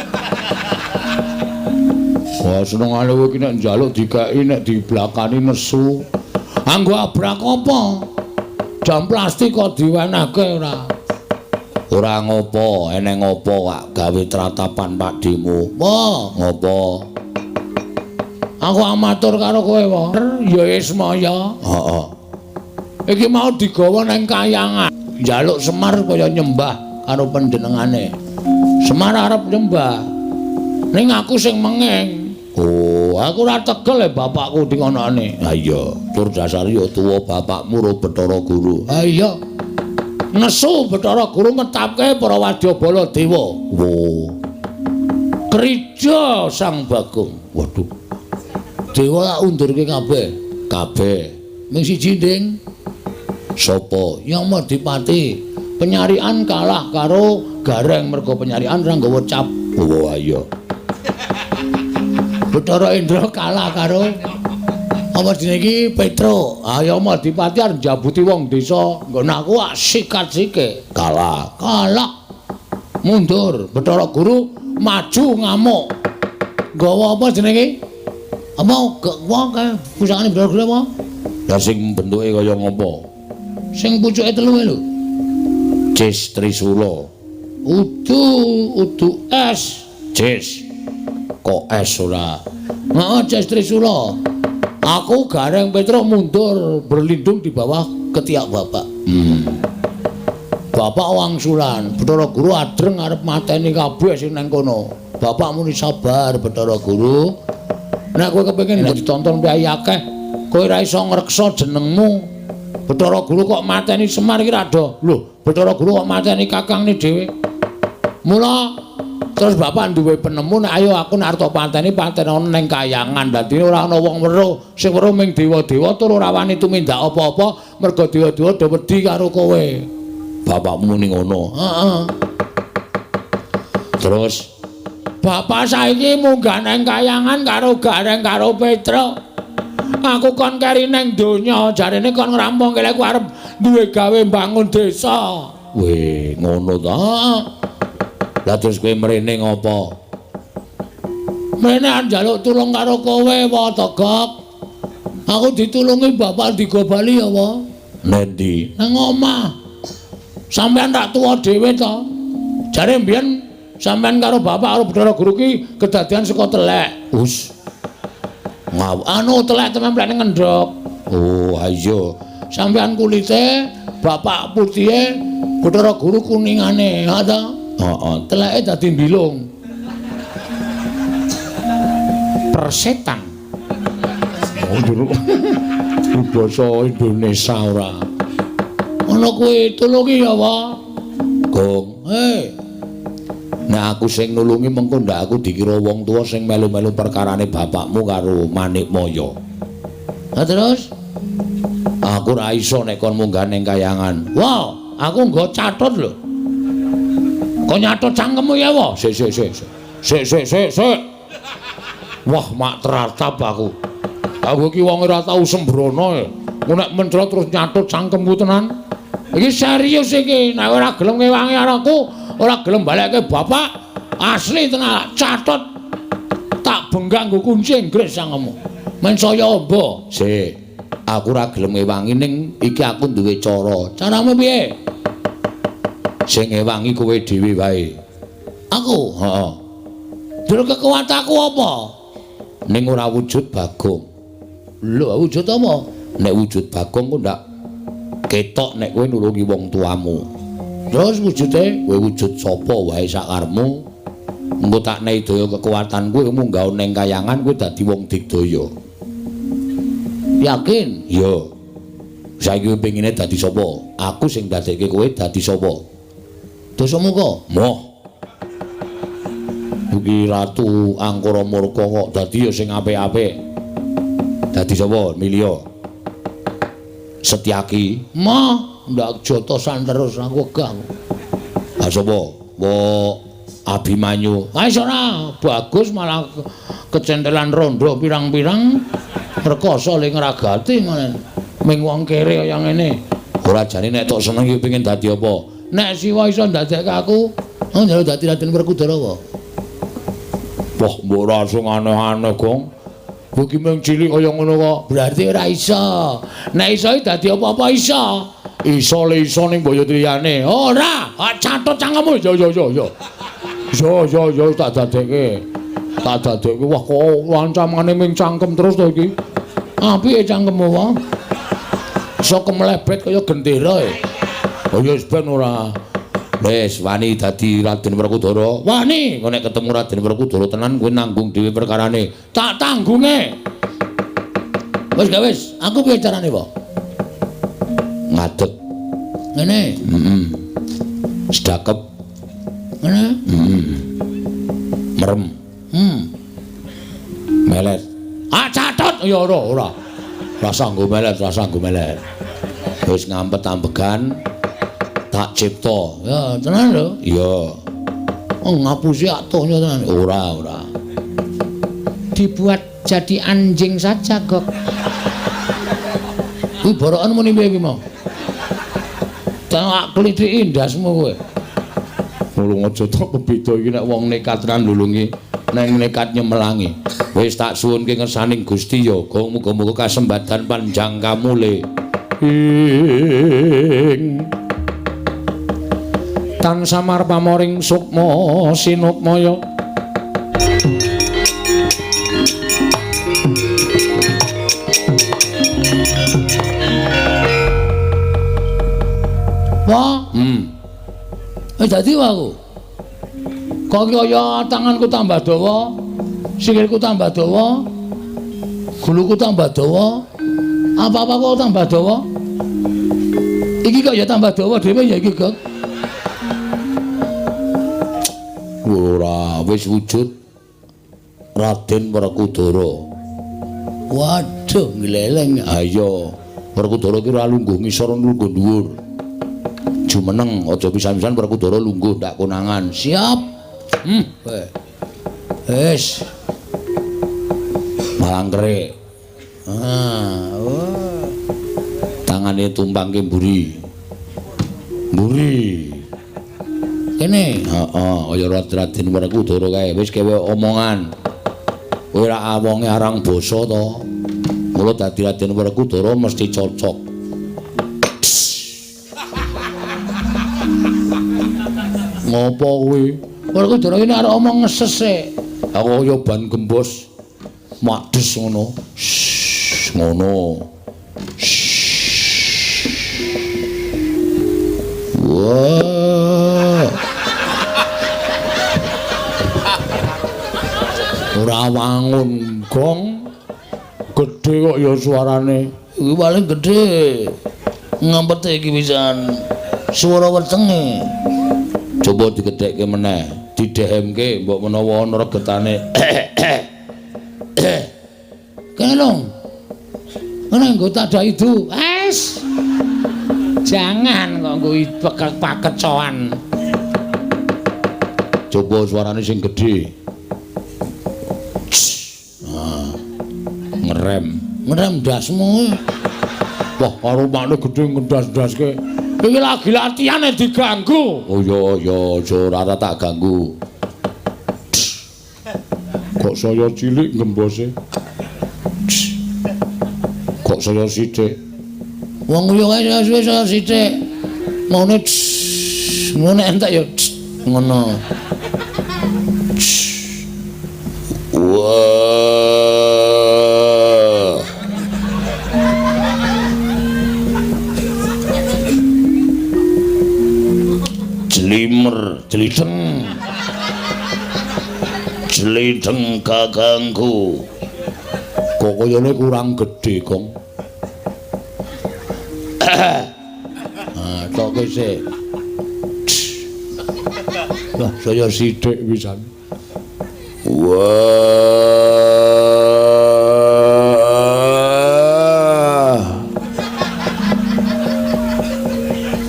Wah, senengane kowe iki nek njaluk dikeki nek diblakani nesu. Anggo abrak apa? Jam plastik kok diwenehke ora? Ora ngopo, eneng ngopo kok gawe tratapan pakdemu. Wah, ngopo? Aku amatur karo kowe, Wa. Ya Ismaya. Heeh. Iki mau digawa nang kayangan. Njaluk Semar kaya nyembah karo panjenengane. Semar arep nyembah. Ning aku sing mengeng. Oh, aku ora tegel e bapakku dingonone. Ha iya, tur dasare ya tuwa bapakmu ro Bathara Guru. Ha iya. Nesu Bathara Guru ngetapke para wadyabala dewa. Wo. Krija Sang Bagong. Waduh. Dewa tak undurke kabeh. Kabeh. Ming siji, Ding. Sapa? Yamadipati. Penyarian kalah karo Gareng mergo penyarian ora nggawa cap. Oh iya. Bathara Indra kalah karo apa jenenge iki Petro. Ah Yamadipati arep njabuti wong desa. Nggon aku sikat sike. Kalah. Kalah. Mundur. Bathara Guru maju ngamuk. Nggawa apa jenenge iki? Apa wong kae pusakane Bathara Guru apa? Lah sing bentuke kaya ngopo? Sing pucuke telu lho. Cis Trisula. Udu udu es. Cis. Kok es ora? Heeh, Cis Trisula. Aku Gareng Petro mundur berlindung di bawah ketiak bapak. Bapak wangsulan, Bathara Guru adreng arep mateni kabeh sing nang kono. Bapak muni sabar Bathara Guru. Nek kowe kepengin ditonton priyayi akeh, kowe ora iso ngreksa jenengmu. Bathara Guru kok mateni Semar iki ra do. Lho, Bathara Guru kok mateni kakangne dhewe. Mula terus bapak duwe penemu nek ayo aku nek arep pateni patenono ning kayangan. Dadine ora ana wong weruh, sing weruh ming dewa-dewa tur ora wani tumindak apa-apa mergo dewa-dewa do wedi karo kowe. Bapakmu muni ngono. Heeh. Terus bapak saiki munggah nang kayangan karo Gareng karo Petruk. Aku kon keri nang donya, jarene kon ngrampungke lek arep duwe gawe mbangun desa. Weh, ngono ta? Lah terus kowe mrene ngopo? Mrene njaluk tulung karo kowe, wa Togok. Aku ditulungi bapak digo bali ya, wa. Nendi? Nang omah. Sampeyan tak tuwa dhewe to. Jare mbiyen sampeyan karo bapak karo Bathara Guru ki kedadian saka telek. Us. Ngaw anu telek tememplek ning ngendhog. Oh, ayo. Sampeyan kulite, bapak putihe, Bathara Guru kuningane, ha ta? Heeh, teleke dadi mbilung. Persetan. Oh, jero. Basa Indonesia ora. Ngono kuwi tulungi ya, Wa. Gong. Hei. Nek aku sing nulungi mengko ndak aku dikira wong tuwa sing melu-melu perkarane bapakmu karo Manikmaya. Lah terus aku ora iso nek kon munggah ning kayangan. Wah, aku nggo catut lho. Kok nyatut cangkemmu ya, Wa? Sik sik sik. Sik sik sik sik. Wah, mak teratap aku. Aku iki wong ora tau sembrono e. Nek mencrot terus nyatut cangkemku tenan. Iki serius iki, nek ora gelem ngewangi aku, ora gelem balekke bapak, asli tenan catut tak benggang nggo kunci Inggris cangkemmu. Men saya amba. Sik, aku ora gelem ngewangi ning iki aku duwe cara. Caramu piye? Sing ngewangi kowe dhewe wae. Aku? Heeh. Dul kekuatanku apa? Ning ora wujud Bagong. Lho, wujud apa? Nek wujud Bagong ku ndak ketok nek kowe nulungi wong tuamu. Terus wujude kowe wujud sapa wae sakarepmu. Engko tak nehi daya kekuatan kowe munggah ning kayangan kowe dadi wong digdaya. Yakin? Iya. Saiki kowe pengine dadi sapa? Aku sing dadekke kowe dadi sapa? Dasamuka. Moh. Iki Ratu Angkara Murka kok dadi ya sing apik-apik. Dadi sapa? Milio. Setyaki. Moh, ndak jotosan terus aku wegah. Ha sapa? Wo Abimanyu. Ha wis ora, bagus malah kecentelan rondo pirang-pirang rekoso le ngragati ngene. Ming wong kere kaya ngene. Ora jane nek tok seneng iki pengin dadi apa? Nek Siwa iso ndadekke aku, oh njaluk dadi Raden Werkudara wae. Wah, mbok ora sing aneh-aneh, Gong. Kowe iki mung cilik kaya ngono kok. Berarti ora iso. Nek iso iki dadi apa-apa iso. Iso le iso ning boyo liyane. Ora, catut cangkemmu. Yo yo yo yo. Yo yo yo tak dadekke. Tak dadekke. Wah, kok ancamane ming cangkem terus to iki. Apike cangkemmu wae. Iso kemlebet kaya gendera e. Oh ya wis ben ora. Wis wani dadi Raden Werkudara. Wani, engko nek ketemu Raden Werkudara tenan kowe nanggung dhewe perkarane. Tak tanggunge. Wis gak wis, aku piye carane, Pak? Ngadeg. Ngene. Heeh. Sedakep. Ngene. Heeh. Merem. Melet. Ah catut ya ora ora. Rasa nggo melet, rasa nggo melet. Wis ngampet ambegan. Tak cipta. Ya, tenan lho. Iya. Oh, ngapusi atuhnya tenan. Ora, ora. Dibuat jadi anjing saja, Gok. Kuwi borokan muni piye iki mau? Tak klithiki ndasmu kowe. Nulung aja tok beda iki nek wong nekat tenan nulungi, nek nekat nyemelangi. Wis tak suwunke ngersaning Gusti ya, Gong muga-muga kasembadan panjang kamule. Ing tan samar pamoring sukma sinukmaya. Wah. Wis dadi wae aku. Kok kaya tanganku tambah dawa, sikilku tambah dawa, guluku tambah dawa, apa-apa kok tambah dawa. Iki kok ya tambah dawa dhewe ya iki, Gok. Ora, wis wujud Raden Werkudara. Waduh, ngleleng. Ayo, Werkudara ki ora lungguh ngisor lungguh dhuwur. Jumeneng aja pisan-pisan Werkudara lungguh ndak konangan. Siap. Wis. Malangkerik. Ah, oh. Tangane tumpangke mburi. Mburi. Kene. Heeh, kaya Raden Werkudara kae wis kewe omongan. Kowe ra wonge arang basa to. Mula dadi Raden Werkudara mesti cocok. Ngopo kuwi? Werkudara iki arep omong ngeses e. Aku kaya ban gembos. Makdes ngono. Ngono. Wah. Ora wangun gong. Gedhe kok ya suarane. Iki paling gedhe. Ngampete iki pisan. Suara wetenge. Coba digedhekke meneh, didehemke mbok menawa ana regetane. Kene lho. Ngene nggo tak daidu. Wes. Jangan kok nggo pakecoan. Coba suarane sing gedhe. Ah. Ngerem. Ngerem ndasmu. Wah, karo makne gedhe ngendas-ndaske. Iki lagi latihane diganggu. Oh iya iya, aja ora tak ganggu. Kok saya cilik gembose? Kok saya sithik? Wong yo kae suwe saya sithik. Ngene ngono entek ya ngono. Wah. Jlimer, jlideng. Jlideng kakangku. Kok kayane kurang gedhe, Gong. Ah, tok sik. Wah, saya sithik pisan. Wah.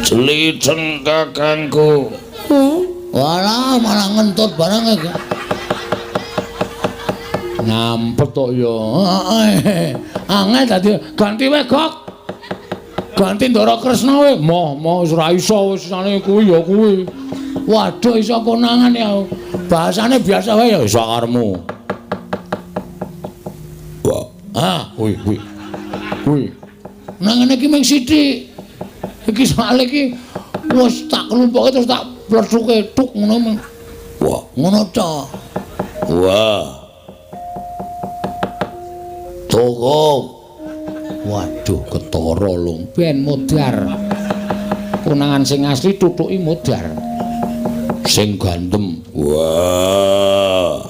Jlideng kakangku. Walah, malah ngentut barang iki. Ngampet kok ya. Angel dadi ganti wae, Gok. Ganti Ndara Kresna wae. Moh, moh wis ora iso wis sane kuwi ya kuwi. Waduh iso konangan ya. Bahasane biasa wae ya iso karepmu. Wah, ah, kuwi kuwi. Kuwi. Nang ngene iki mung sithik. Iki soalé iki wis tak klumpuke terus tak plethuke tuk ngono. Wah, ngono ta. Wah. Cukup. Waduh, ketara lho. Ben modar. Konangan sing asli tutuki modar. Sing gandem. Wah.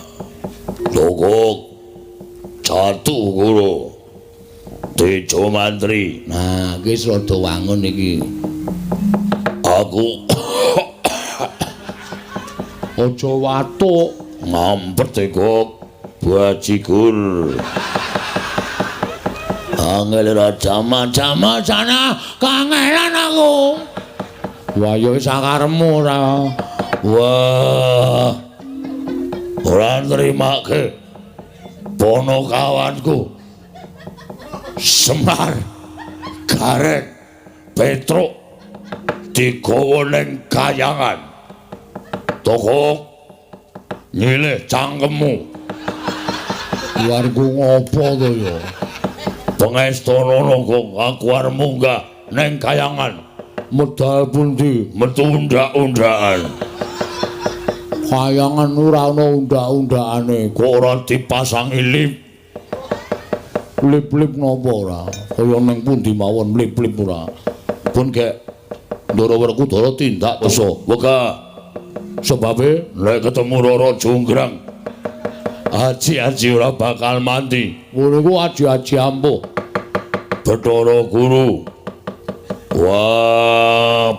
Cukup. Jatuh guru. Tejo mantri. Nah, iki wis rada wangun iki. Aku aja watuk ngampet kok bajigur. Angel raja macam sana kangelan aku. Wah ya wis sakarepmu ora. Wah. Ora nrimake ponokawanku. Semar, Gareng, Petruk digawa ning kayangan. Tokok nyilih cangkemmu. Warga ngopo to ya? Pengestana kok aku arep munggah ning kayangan. Medal pundi? Metu undak-undakan. Kayangan ora ana undak-undakane. Kok ora dipasangi lip? Lip-lip napa ora? Kaya ning pundi mawon lip-lip ora. Pun gek Ndara Werkudara tindak desa. Wegah. Sebabe nek ketemu Rara Jonggrang, aji-aji ora bakal mati. Ngono iku aji-aji ampuh. Bathara Guru. Wah.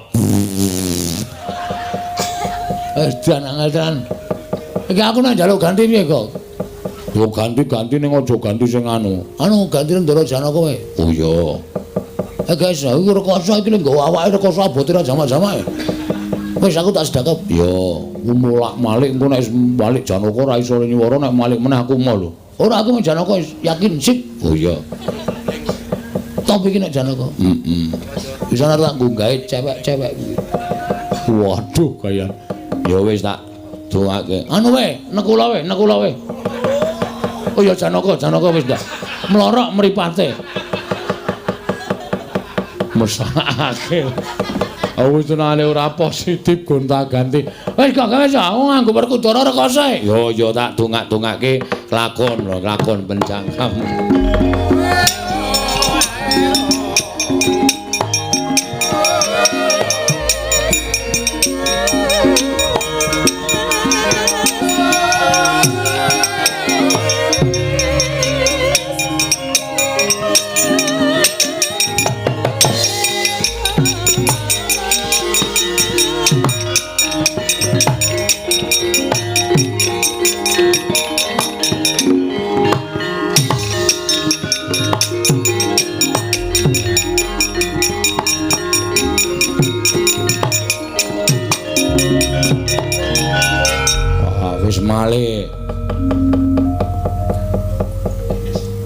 Edan angel. Iki aku nek njaluk ganti piye kok? Yo ganti-ganti ning aja ganti sing anu. Anu ganti Ndara Janaka wae. Oh iya. Guys, iki rekoso iki lho nggawa awake rekoso abote ra jamak-jamak. Wis aku tak sedekap. Ya, mulak-malik engko nek balik Janaka ora iso nyuwara nek malik meneh aku mau lho. Ora aku Janaka yakin sip. Oh iya. Top iki nek Janaka. Heeh. Bisa tak nggae cewek-cewek kuwi. Waduh kaya. Ya wis tak dongake. Anu wae, nekula wae, nekula wae. Oh ya Janaka, Janaka wis ndak. Mlorok mripate. Mesake. Aku tenane ora positif gonta-ganti. Wis gak wis aku nganggo Werkudara rekoso. Yo yo tak dongak-dongake lakon lakon penjangkam.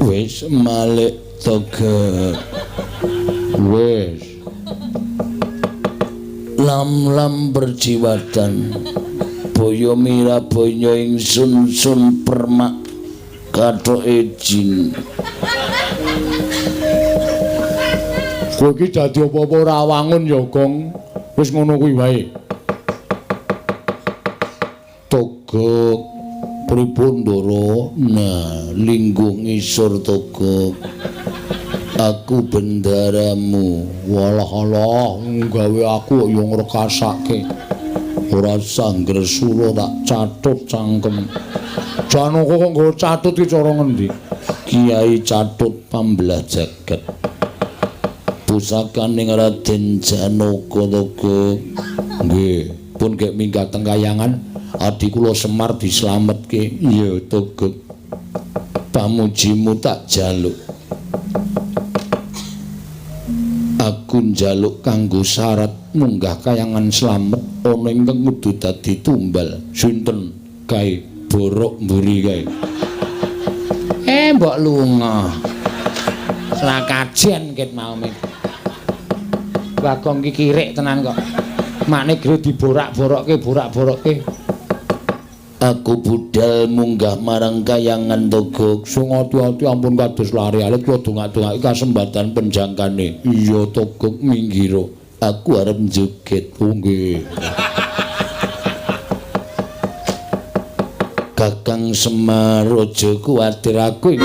Wis malik toge. Wis lam-lam berjiwatan boyo miraboyo ingsun sun permak kathoke jin. Kowe iki dadi apa-apa ora wangun ya, Gong. Wis ngono kuwi wae. Togok pripun Ndara? Nah, lingguh ngisor Togok. Aku bendaramu. Walah alah, gawe aku kok ya ngrekasake. Ora sangger sura tak catut cangkem. Janaka kok nggawa catut ki cara ngendi? Kiai Catut pambelah jagat. Pusakaning Raden Janaka Togok. Nggih, pun gek minggat teng kayangan. Adi kula Semar dislametke. Iya Togok. Pamujimu tak jaluk. Aku njaluk kanggo syarat munggah kayangan slamet ana ingkang kudu dadi tumbal. Sinten kae borok mburi kae? Mbok lunga. Selakajen ket mau mi. Bagong ki kirik tenan kok. Makne gre diborak-borokke, borak-borokke. Aku budal munggah marang kayangan Togok. Sing ati-ati ampun kados lari alit kula dongak-dongake kasembatan penjangkane. Iya Togok minggiro. Aku arep joget. Oh nggih. Kakang Semar aja kuwatir aku.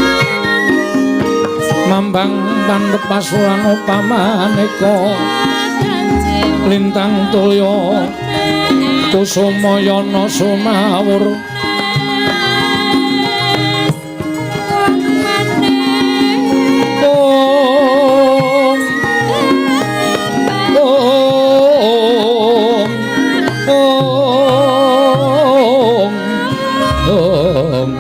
Mambang pandhep pasuran upamaneka lintang tulya kusumayana sumawur. Om Om Om Om.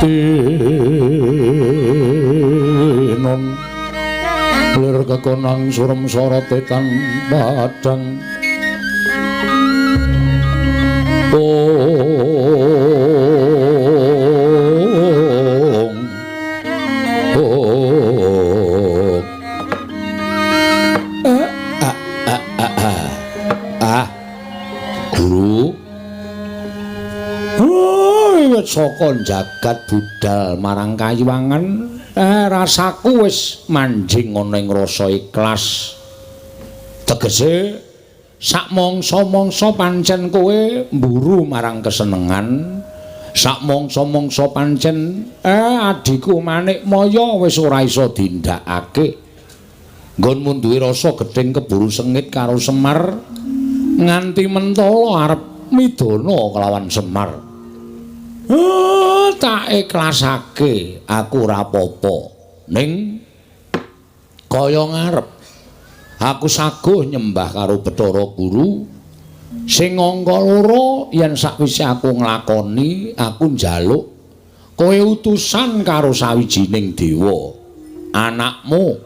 Tinon lir kekonang surem sorote tan padang. Ong Ong. Ah ah ah ah. Saka jagat budal marang Kayiwangan, rasaku wis manjing ana ing rasa ikhlas. Tegese sak mangsa-mangsa pancen kowe mburu marang kesenengan, sak mangsa-mangsa pancen adhiku Manikmaya wis ora iso dindakake. Nggonmu duwe rasa gething keburu sengit karo Semar nganti mentala arep midana kelawan Semar. Tak ikhlasake aku ora apa-apa. Ning kaya ngarep aku saguh nyembah karo Bathara Guru sing angka loro yen sakwise aku nglakoni aku njaluk kowe utusan karo sawijining dewa anakmu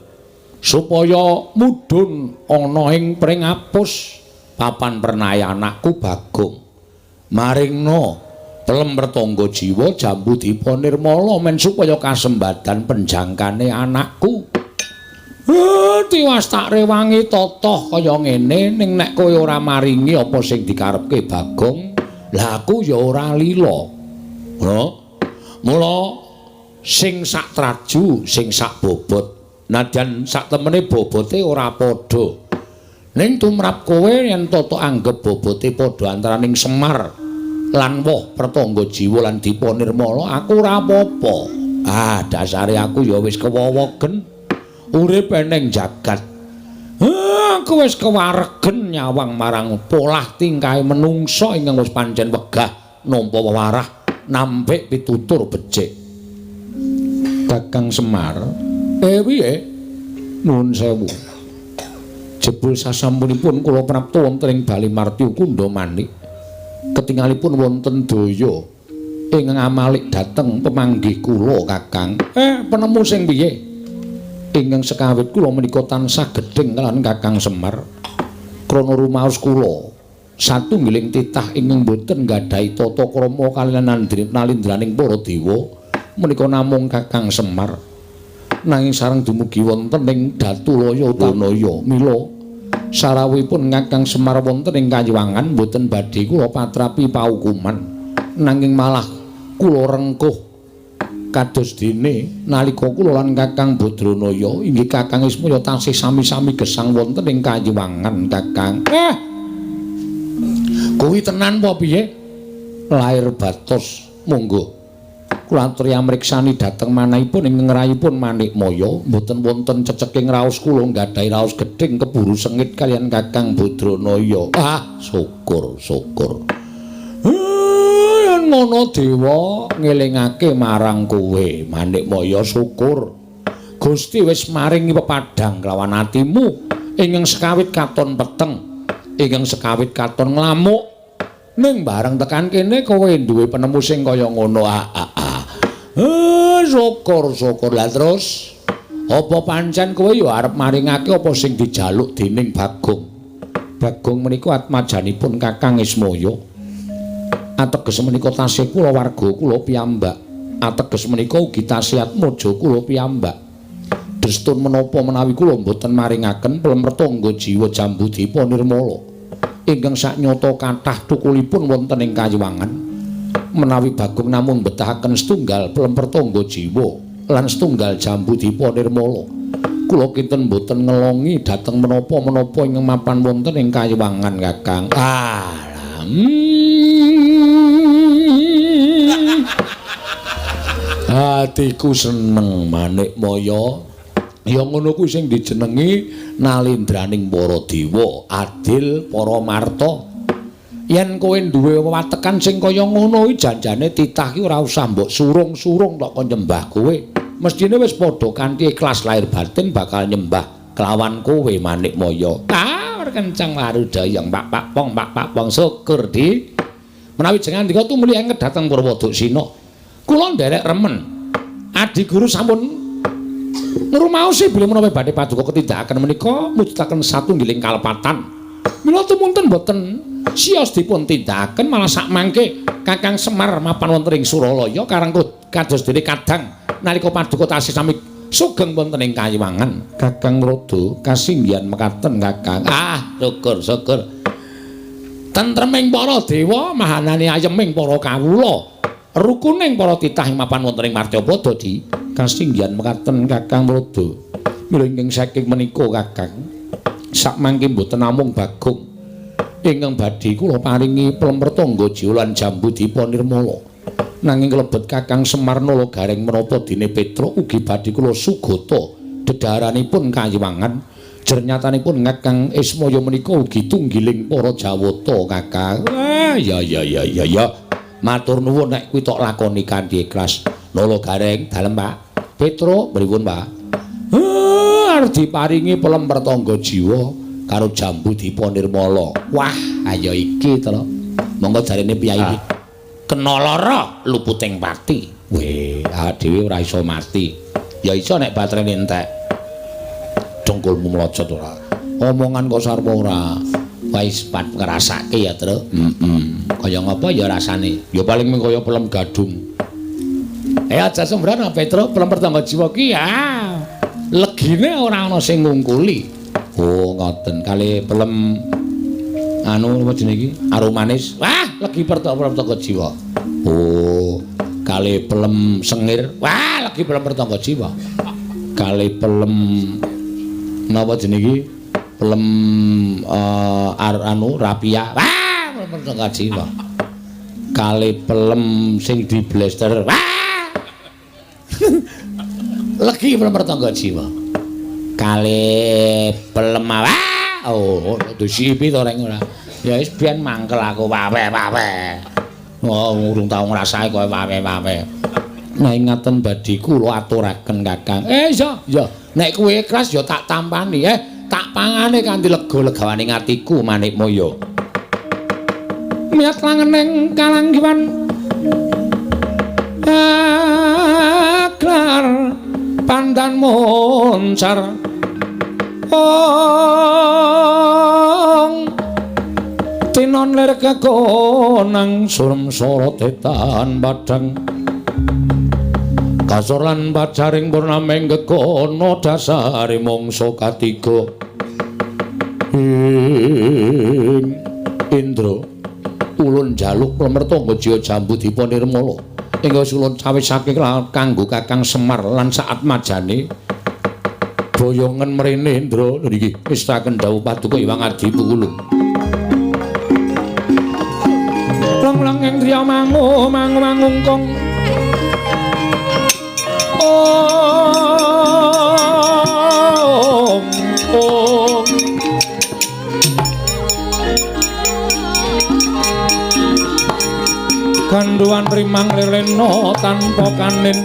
supaya mudhun ana ing pringapus papan pernae anakku Bagong maringna pelem pertangga jiwa jambu dipa nirmala men supaya kasembadan penjangkane anakku. Tiwas tak rewangi totoh kaya ngene ning nek kowe ora maringi apa sing dikarepke Bagong, lah aku ya ora lila. Lho, mula sing sak traju, sing sak bobot, nadyan sak temene bobote ora padha. Ning tumrap kowe yen toto anggep bobote padha antaraning Semar lan woh pertangga jiwa lan dipa nirmala, aku ora apa-apa. Ah, dasare aku ya wis kewowogen urip eneng jagat. Aku wis kewaregen nyawang marang polah tingkahe menungsa ingkang wis pancen wegah nampa wewarah nampik pitutur becik. Kakang Semar, piye? Nuwun sewu. Jebul sasampunipun kula prapta wonten ing Bali Martya Kundha Manik. Ketingalipun wonten daya ingkang amalik dhateng pemanggih kula, Kakang. Penemu sing piye? Ingkang sekawit kula menika tansah gedheng kalawan Kakang Semar. Krana rumaos kula satunggiling titah ingkang boten nggadahi tata krama kaliyan nalindraning para dewa menika namung Kakang Semar. Nanging sareng dumugi wonten ing Datulaya Wanaya mila sarawuhipun Kakang Semar wonten ing Kayiwangan boten badhe kula patrapi paukuman, nanging malah kula rengkuh kados dene nalika kula lan Kakang Badranaya inggih Kakang Ismaya tasih sami-sami gesang wonten ing Kayiwangan, Kakang. Kuwi tenan apa piye? Lair batos monggo. Kula aturi amriksani dhateng manahipun ing ngrayipun Manikmaya mboten wonten ceceking raos kula nggadahi raos gedhing keburu sengit kaliyan Kakang Badranaya. Ah, syukur syukur. Yen ngono dewa ngelingake marang kowe Manikmaya syukur. Gusti wis maringi pepadhang kelawan atimu ingkang sekawit katon peteng, ingkang sekawit katon nglamuk. Ning bareng tekan kene kowe duwe penemu sing kaya ngono. Syukur syukur. Lah terus apa pancen kowe ya arep maringake apa sing dijaluk dening Bagong? Bagong menika atmajanipun Kakang Ismaya. Ateges menika tasih kula warga kula piyambak. Ateges menika ugi tasih atmaja kula piyambak. Drestun menapa menawi kula mboten maringaken pelem pertangga jiwa jambu dipa nirmala ingkang saknyata kathah thukulipun wonten ing Kayiwangan. Menawi Bagong namung betahaken setunggal pelem pertangga jiwa lan setunggal jambu dipa nirmala, kula kinten mboten ngelongi dhateng menapa-menapa ingkang mapan wonten ing Kayiwangan, Kakang. Atiku seneng Manikmaya. Ya ngono kuwi sing dijenengi nalindraning para dewa, adil para marta. Yen kowe duwe wewatekan sing kaya ngono iki janjane titah ki ora usah mbok surung-surung tok kon nyembah kowe. Mestine wis padha kanthi ikhlas lahir batin bakal nyembah kelawan kowe Manikmaya. Ah, kenceng warudayang pak pak pong pak pak pong syukur di. Menawi jenengan ndika tumuli enget dhateng Purwoduksina. Kula nderek remen. Adi guru sampun ngrumaosi bilih menawi badhe paduka ketindakaken menika mujudaken satunggiling kalepatan. Mila tumunten boten sios dipun tindakaken malah sakmangke Kakang Semar mapan wonten ing Suralaya karang kados dene kadang nalika paduka tasih sami sugeng wonten ing Kayiwangan. Kakang Rada kasinggihan mekaten Kakang. Ah, syukur syukur. Tentreming para dewa, mahanane ayeming para kawula. Rukuning para titah ing mapan wonten ing Martyapada di kasinggihan mekaten Kakang Mrada. Mila ingkang saking menika Kakang, sakmangke mboten namung Bagong ingkang badhe kula paringi plempertangga jiwa lan jambu dipa nirmala. Nanging klebet Kakang Semar Nala Gareng menapa dene Petruk ugi badhe kula sugata dedhaharanipun kayiwangan. Jernyatanipun Kakang Ismaya menika ugi tunggiling para Jawata Kakang. Ah ya ya ya ya ya. Matur nuwun nek kuwi tok lakoni kanthi ikhlas. Nala Gareng dalem Pak. Petruk pripun Pak? Arep diparingi pelemper tangga jiwa karo jambu dipa nirmala. Wah, ayo iki to. Monggo jarene piyai iki. Kena lara luputing pati. Weh, awake dhewe ora iso mati. Ya iso nek baterene entek. Dengkulmu mlocot ora. Omongan kok sarwa ora. Wis pat ngrasake ya, Truk. Heeh. Kaya ngapa ya rasane? Ya paling mung kaya pelem gadung. Aja sembrono Petruk, pelem pertangga jiwa ki ya. Legine ora ana sing ngungkuli. Oh, ngoten. Kali pelem anu apa jenenge iki? Arum manis. Wah, legi pelem pertangga jiwa. Oh, kali pelem sengir. Wah, legi pelem pertangga jiwa. Kali pelem napa jenenge iki? Pelem anu rapia. Wah, pelem pertangga jiwa. Kali pelem sing di blaster. Wah. Legi pelem pertangga jiwa. Kali pelem wah. Oh, disipi to reng ora. Ya wis biyen mangkel aku wawe-wawe. Oh, urung tau ngrasake kowe wawe-wawe. Nah, ingaten badhe kula aturaken Kakang. Iya, iya. Nek kowe ikhlas ya tak tampani, tak pangane kanthi lega-legawane atiku Manikmaya. Miyat langeneng kalanggiwan aklar pandan moncar. Ong tinon lir kekonang surem sorot etan padang kasor lan pacaring purnameng gegono dasare mangsa katiga. Ing Indra ulun jaluk plemertangga jiwa jambu dipa nirmala ingkang ulun cawisake kanggo Kakang Semar lan saatmajane boyongen mrene Indra. Niki wis taken dawuh paduka Hyang Adi Pukulung. Lang-lang ing driya mangu mangu mangungkung. Om om. Ganduan rimang lelena tanpa kanin.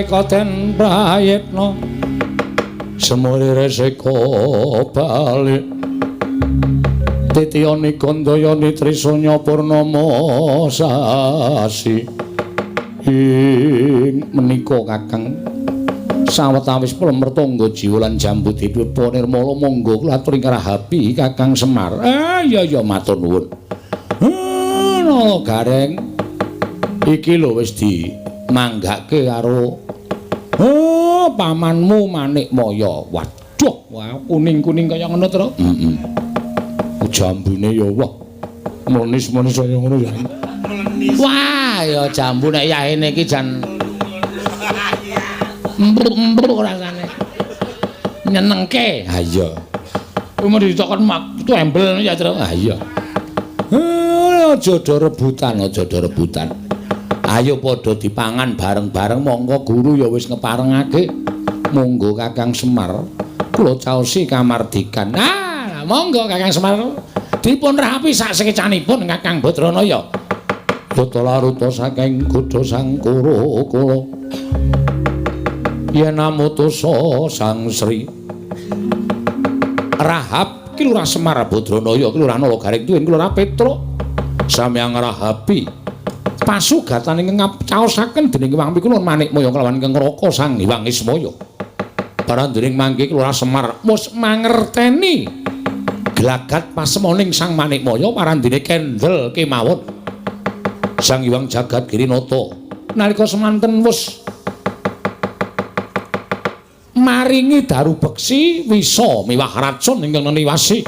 Koten prayitna semuri resika balik titiyani gandayani trisanya purnama sasi. Ing menika Kakang sawetawis plemertangga jiwa lan jambu dipa nirmala monggo kula aturi ngrahapi Kakang Semar. Ya ya matur nuwun. Nala Gareng iki lho wis di manggake karo pamanmu Manikmaya. Waduh, wah kuning-kuning kaya ngono to. Heeh. Jambune ya wah. Mlenis-mlenis kaya ngono ya. Wah, ya jambu nek yahene iki jan embruk-embruk rasane. Nyenengke. Ha iya. Kuwi mau ditokon mak embel ya, Tru. Ha iya. Aja do rebutan, aja do rebutan. Ayo padha dipangan bareng-bareng mongko guru ya wis ngeparengake. Monggo Kakang Semar kula caosi kamardikan. Ah, monggo Kakang Semar dipun rapi sak sekecanipun Kakang Badranaya. Buta laruta saking godha sangkara kala. Yen amutusa Sang Sri Rahab Ki Lurah Semar Badranaya, Ki Lurah Nala Garing tuwin Ki Lurah Petruk sami ngrahapi pasugatan ingkang ngacaosaken dening Hyang Mikulun Manikmaya kelawan ingkang Raka Sang Hyang Ismaya. Paranduring mangke Ki Lurah Semar mus mangerteni glagat pasemoning Sang Manikmaya parandene kendel kemawon. Sang Hyang Jagat Girinata nalika semanten wis maringi daru beksi wisa miwah racun ingkang neniwasi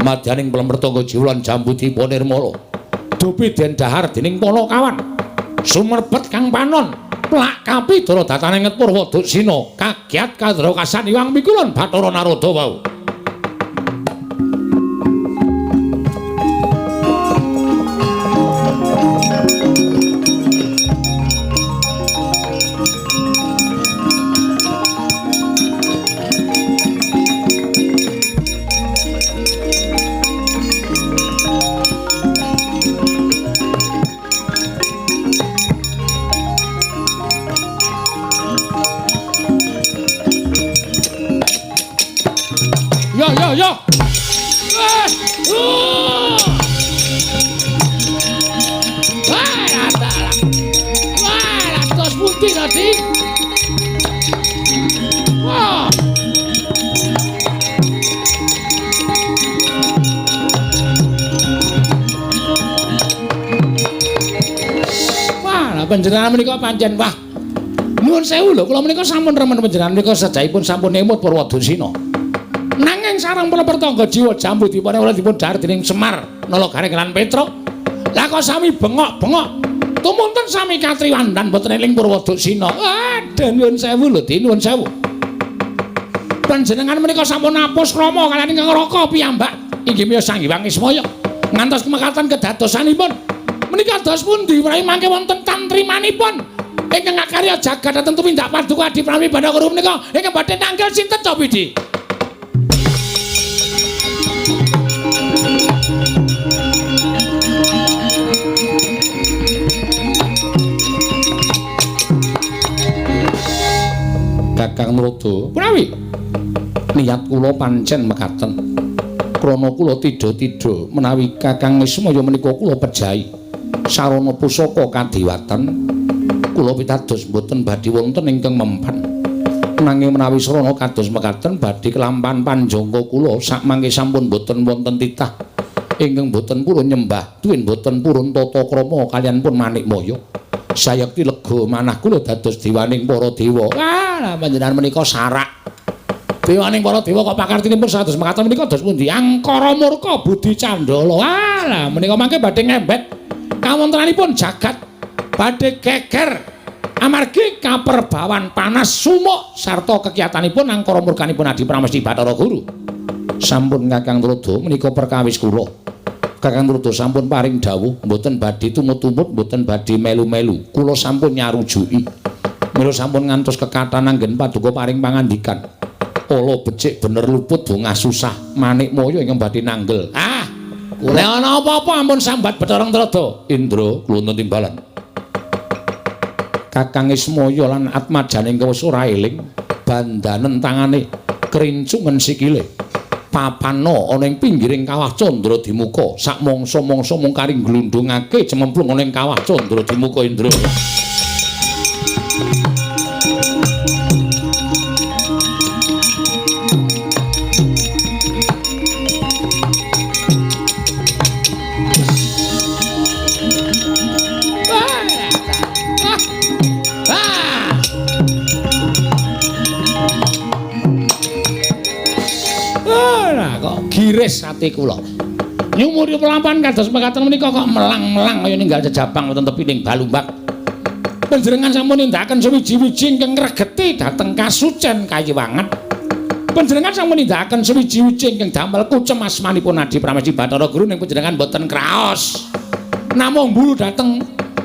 madyaning plemertangga jiwa lan jambu dipa nirmala dupi den dahar dening Panakawan sumerbet kang panon plak kapidara datane Purwa Duksina kagiat kandra kasan Hyang Mikulun Bathara Narada wau. Yo. Wah, tos pundi tadi? Wah. Wah, panjenengan menika pancen wah. Nuwun sewu lho, kula menika sampun remen panjenengan menika sejaipun sampun emut Purwadusina. Nanging sareng para tangga jiwa jambu dipun ora dipun dhahar dening Semar Nala Garing lan Petruk. Lah kok sami bengok-bengok. Tumunten sami katriwandan boten eling Purwaduksina. Aduh nuwun sewu lho, Din, nuwun sewu. Panjenengan menika sampun apus krama kaliyan ingkang Raka piyambak inggih menika Sang Hyang Ismaya ngantos kemekaten kedadosanipun. Menika dos pundi menawi mangke wonten tantrimanipun ingkang ngakarya jagat dhateng tumindak paduka Adi Prami Bathara Guru menika ingkang badhe nanggel sinten to Pidi? Kakang Narada, punawi niat kula pancen mekaten. Krana kula tidha-tidha menawi Kakang Ismaya menika kula pejahi sarana pusaka kadewatan, kula pitados mboten badhe wonten ingkang mempan. Nanging menawi sarana kados mekaten badhe kelampahan panjangka kula sakmangke sampun mboten wonten titah ingkang mboten purun nyembah tuwin mboten purun tata krama kaliyan pun Manikmaya. Sayekti lega manah kula dados dewaning para dewa. Wah, panjenengan menika sarak. Dewaning para dewa kok pakartinipun sados mekaten menika dos pundi? Angkara murka budi candala. Wah, menika mangke badhe ngembet kawontenanipun jagat badhe geger amargi kaperbawan panas sumuk sarta kekiyatanipun angkara murkanipun Adi Pramesti Bathara Guru. Sampun Kakang Narada menika perkawis kula. Kakang Narada sampun paring dawuh mboten badhe tumut-tumut, mboten badhe melu-melu. Kula sampun nyarujuki. Mila sampun ngantos kekathahan anggen paduka paring pangandikan. Ala becik bener luput bungah susah Manikmaya ingkang badhe nanggel. Ah, kula ana apa-apa ampun sambat Bathara Narada. Indra kula wonten timbalan. Kakang Ismaya lan atmajane ingkang wis ora eling, bandanen tangane krincungen sikile. Papana ana ing pinggiring kawah Candra Dimuka, sak mangsa-mangsa mung kari glundhungake cememplung ana ing kawah Candra Dimuka Indra. Giris ati kula. Nyumuri pelampahan kados mekaten menika kok melang-melang kaya ninggal jejabang wonten tepining balumbak. Panjenengan sampun nindakaken suwiji-wiji ingkang ngregeti dhateng kasucen kayiwangan. Panjenengan sampun nindakaken suwiji-wiji ingkang damel kucem asmanipun Adi Pramesti Bathara Guru ning panjenengan boten kraos. Namung mburu dhateng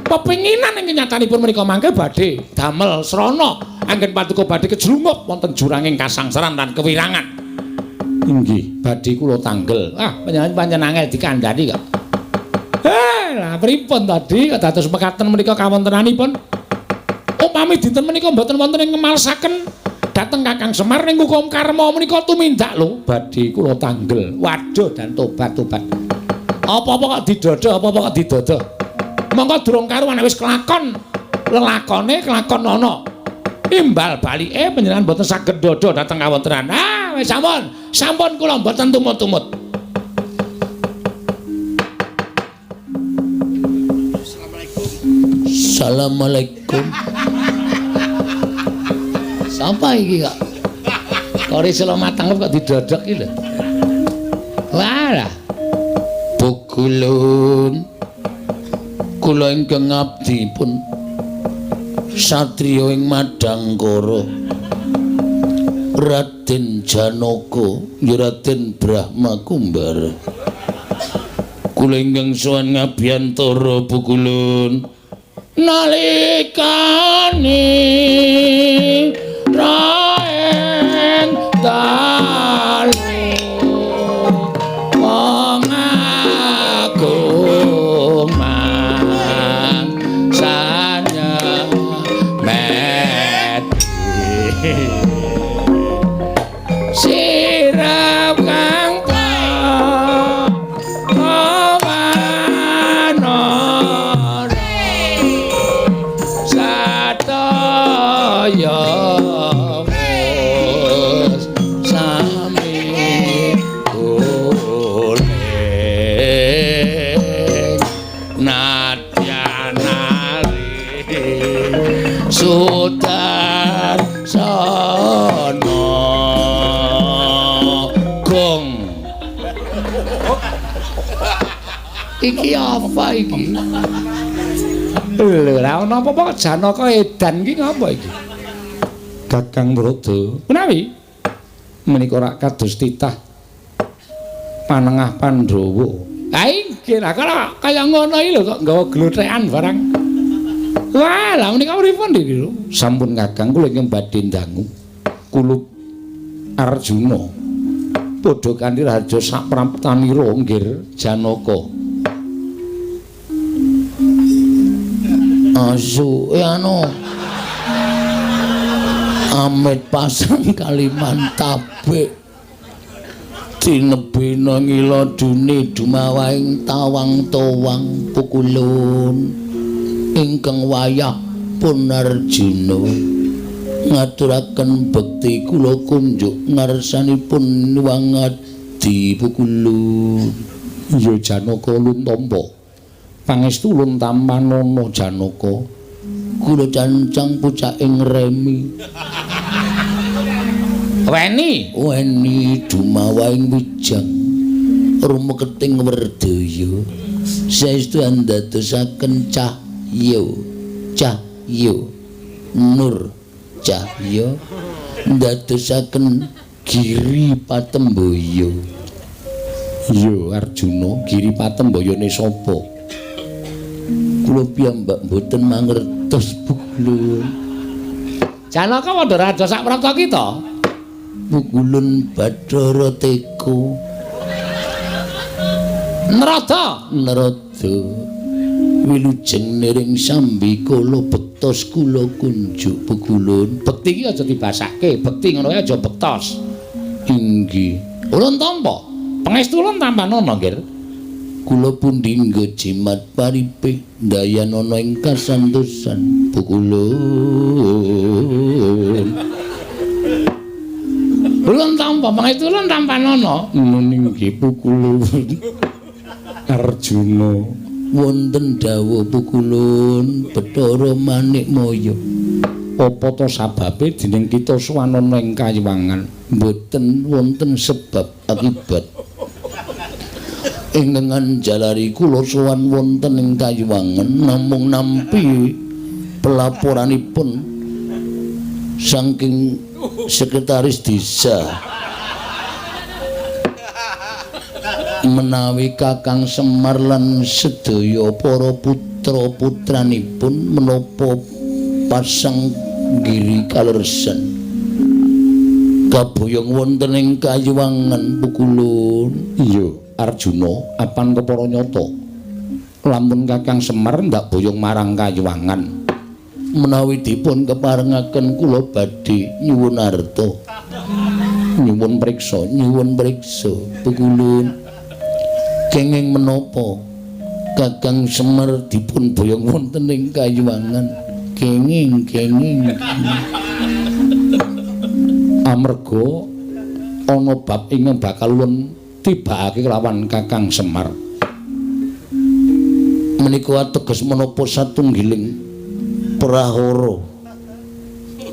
pepinginan ingkang nyatanipun menika mangke badhe damel srana anggen paduka badhe kejlungup wonten juranging kasangsaran lan kewirangan. Inggih, badhe kula tanggel. Ah, panjenengan pancen angel dikandhani kok. Lah pripun tadi kok dados mekaten menika kawontenanipun? Upami dinten menika mboten wonten ing ngemalesaken Dhateng Kakang Semar ning hukum karma menika tumindak lho badhe kula tanggel. Waduh dan tobat-tobat. Apa-apa kok didodo, apa-apa kok didodo. Monggo durung karuan wis kelakon lelakone kelakon ana. Imbal balike panjenengan mboten saged dodo dhateng kawontenan. Ah wis sampun, sampun kula mboten tumut-tumut. Assalamualaikum. Sapa iki kok? Kori selo matang kok didodok iki lho. Walah. Pukulun. Kula ingkang abdi pun satriya ing Madangkara. Raden Janaka, ya Raden Brahma Kumbara. Kula ingkang sowan ngabiyantara Pukulun. Nalikane raen dalu wong agung mangsanya meti sirap kang pawanara sataya wis sami guling nadyan ari Sudarsana gong. Iki apa iki? Lho, ora ana apa-apa Janaka edan iki ngapa iki? Kakang Brodo, Menawi menika rak kados titah panengah Pandhawa. Ha inggih, lah kaya kaya ngono iki lho kok nggawa glothekan barang. Wah, lah menika pripun iki lho? Sampun Kakang, kula ingkang badhe ndangu kulup Arjuna. Padha kanthi raja sapraptanira nggir Janaka. Asu anu amit pasang kaliman tabik tinebina ngila dune dumawaing tawang towang pukulun ingkang wayah pun Arjuna ngaturaken bekti kula kunjuk ngarsanipun wangadi pukulun. Ya Janaka ulun tampa. Pangestu ulun tampanana Janaka. Kula cancang pucaking remi. Weni, weni dumawaing wijang rumeketing werdaya. Saestu andadosaken cahya, cahya nur cahya ndadosaken giri patembaya. Ya Arjuna, giri patembayane sapa? Kula piyambak mboten mangertos Pukulun. Janaka padha raja saprapta kita. Pukulun Bathara Teko. Narada, Narada. Wilujeng niring sambi kala bektos kula kunjuk Pukulun. Bekti iki aja dibasake, bekti ngono ae aja bektos. Inggih. Ulun tampa. Pangestu ulun tampanana nggih. Kula pundi nggo jimat paripe ndayanana ing kasantosan Pukulun. Ulun tampa pangestu ulun tampanana. Nggih Pukulun. Arjuna wonten dawuh Pukulun Bathara Manikmaya. Apa to sababe dening kita sowanana ing kayiwangan? Mboten wonten sebab akibat. Ingkang anjalari kula sowan wonten ing kayiwangan namung nampi pelaporanipun saking sekretaris desa menawi Kakang Semar lan sedaya para putra-putranipun menapa pasang giri kalersan kaboyong wonten ing kayiwangan Pukulun. Iya Arjuna, apan kepara nyata lamun Kakang Semar ndak boyong marang kayiwangan Menawi dipun keparengaken kula badhe nyuwun arta. Nyuwun priksa, nyuwun priksa Pukulun. Kenging menapa Kakang Semar dipun boyong wonten ing Kayuwangan? Kenging, kenging. Amarga ana bab ingkang bakal ulun tibakake kelawan Kakang Semar. Menika ateges menapa satunggiling prahara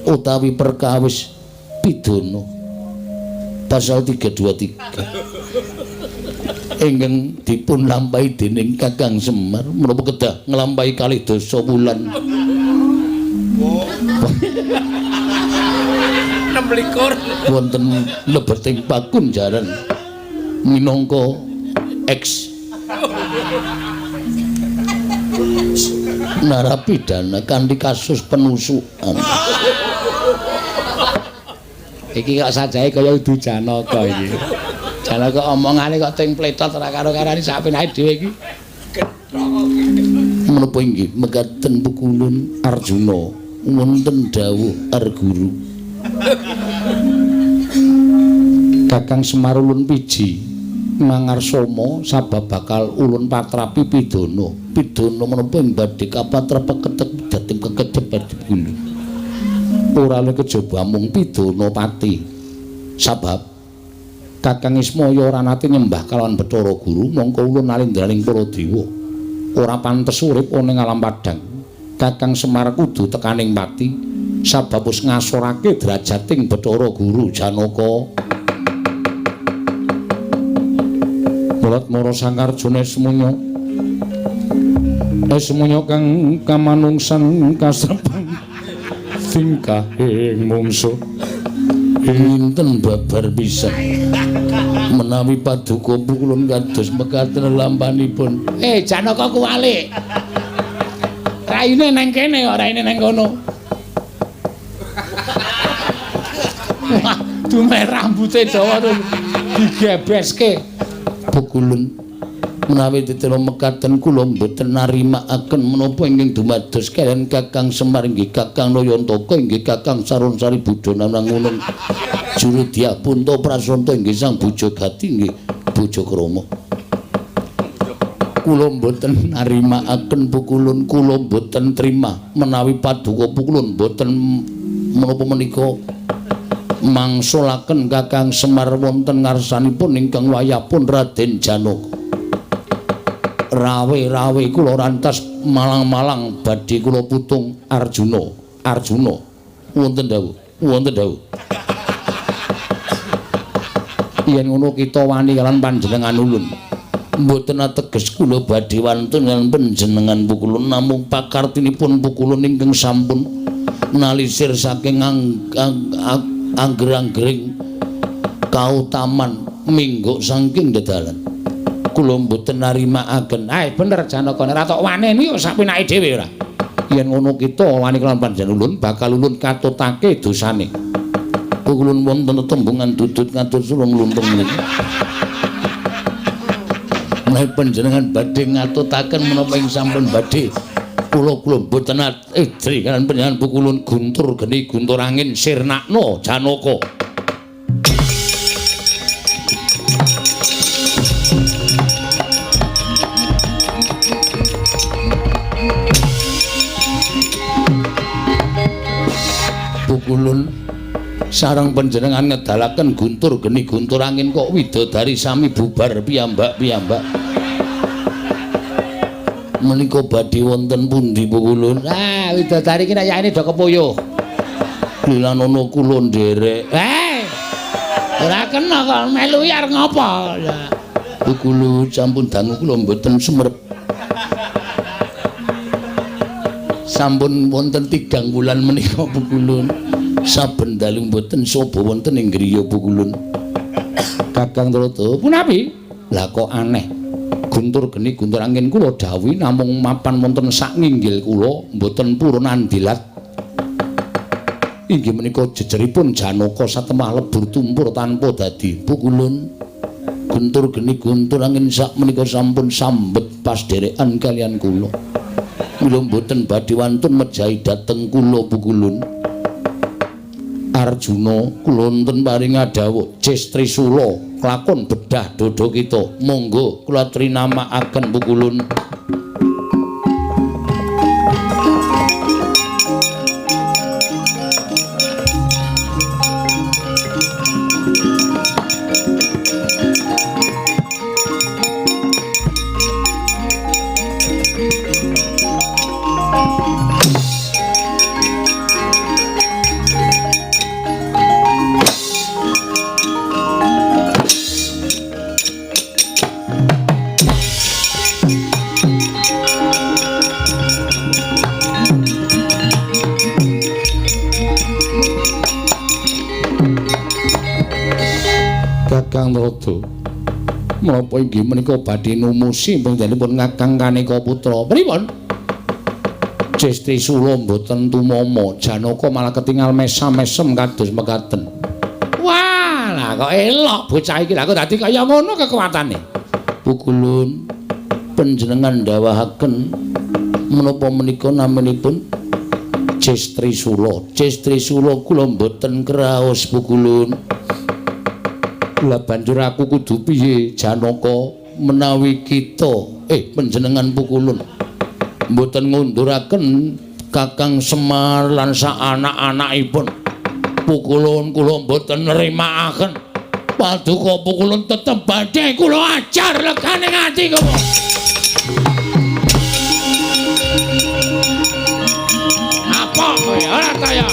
utawi perkawis pidana pasal 323 ingkang dipun lampahi dening Kakang Semar menapa kedah nglampahi kalih dasa wulan 26 wonten lebeting pakunjaran minangka ex narapidana kanthi kasus penusukan. Iki kok sajae kaya udu Janaka iki. Janaka omongane kok ting pletot ora karo-karane sak penake dhewe iki. Menapa inggih mekaten Pukulun Arjuna wonten dawuh Arguru. Kakang Semar ulun piji mangarsama sabab bakal ulun patrapi pidana. Pidana menapa ing badhe kapatrap ketek dhateng kekecep Pukulun. Ora le kejaba mung pidana pati. Sabab Kakang Ismaya ora nate nyembah kalawan Bathara Guru, mongko ulun nalindraning para dewa. Ora pantes urip ana ing alam padhang. Kakang Semar kudu tekaning pati sabab wis ngasorake drajating Bathara Guru Janaka. Mulat mara Sang Arjuna semunya. Semunya kang kamanungsan kasrepang tingkahing mungsuh. Winten babar pisan menawi paduka Pukulun kados mekaten lampanipun. Janaka kuwalik. Raine nang kene kok raine nang kono. Wah, dumeh rambute dawa terus digebeske. Pukulun menawi ditelo mekaten kula mboten narimakaken menapa ingkang dumados kaliyan Kakang Semar inggih Kakang Nayantaka inggih Kakang Sarunsari Budana Nangunung Juru Dyah Punta Prasanta inggih Sang Bujagati inggih Bojakrama. Kula mboten narimakaken Pukulun, kula mboten trima menawi paduka Pukulun mboten menapa menika mangsulaken Kakang Semar wonten ngarsanipun ingkang wayahpun Raden Janaka. Rawe-rawe kula rantas malang-malang badhe kula putung Arjuna. Arjuna wonten dawuh, wonten dawuh. Yen ngono kita wani kalian panjenengan ulun. Mboten ateges kula badhe wantun kaliyan panjenengan Pukulun, namung pakartinipun Pukulun ingkang sampun nalisir saking angger-anggering kautaman mingguk saking dedalan. Kula mboten narimakaken. Ae bener Janaka, nek ora tok waneni kok sak penake dhewe ora. Yen ngono kita wani kelawan panjenengan ulun bakal ulun katutake dosane. Pukulun wonten tembungan dudut ngatur sulung luntung menika. Menawi panjenengan badhe ngatutaken menapa ing sampun badhe kula kula mboten edri kaliyan panjenengan Pukulun guntur geni guntur angin sirnakno Janaka. Pukulun sareng panjenengan ngedalaken guntur geni guntur angin kok widodari sami bubar piyambak-piyambak. Menika badhe wonten pundi Pukulun? Ah, widodari iki nek yaene do kepuyuh. Lilanono kula nderek. Ora kena kok melu arep ngopo. Pukulun sampun dangu kula mboten sumerep. Sampun wonten 3 wulan menika Pukulun. Saben dalu mboten sobo wonten ing griya Pukulun. Kakang Trata, punapi? Lah kok aneh. Guntur geni guntur angin kula dawuhi namung mapan wonten sak nginggil kula mboten purun andilat. Inggih menika jejeripun Janaka satemah lebur tumpur tanpa dadi. Pukulun guntur geni guntur angin sak menika sampun sambet pasderekan kaliyan kula. Mila mboten badhe wantun mejahi dhateng kula Pukulun. Arjuna kula wonten paring dawuh Jes Trisula kelakon bedah dada kita. Monggo kula trinamakaken Pukulun. Kakang Narada, menapa inggih menika badhe numusi panjenenganipun Kakang Kaneka Putra? Pripun? Jes Trisula mboten tumama, Janaka malah ketingal mesam-mesem kados mekaten. Wah, lah kok elok bocah iki, lah kok dadi kaya ngono kekuatane. Pukulun, panjenengan ndawahaken menapa menika naminipun Jes Trisula. Jes Trisula kula mboten kraos Pukulun. Lah banjur aku kudu piye Janaka menawi kita panjenengan Pukulun mboten ngunduraken Kakang Semar lan sak anak-anakipun. Pukulun kula mboten nrimakaken. Paduka Pukulun tetep badhe kula ajar legane ati kula. Apa kowe ora kaya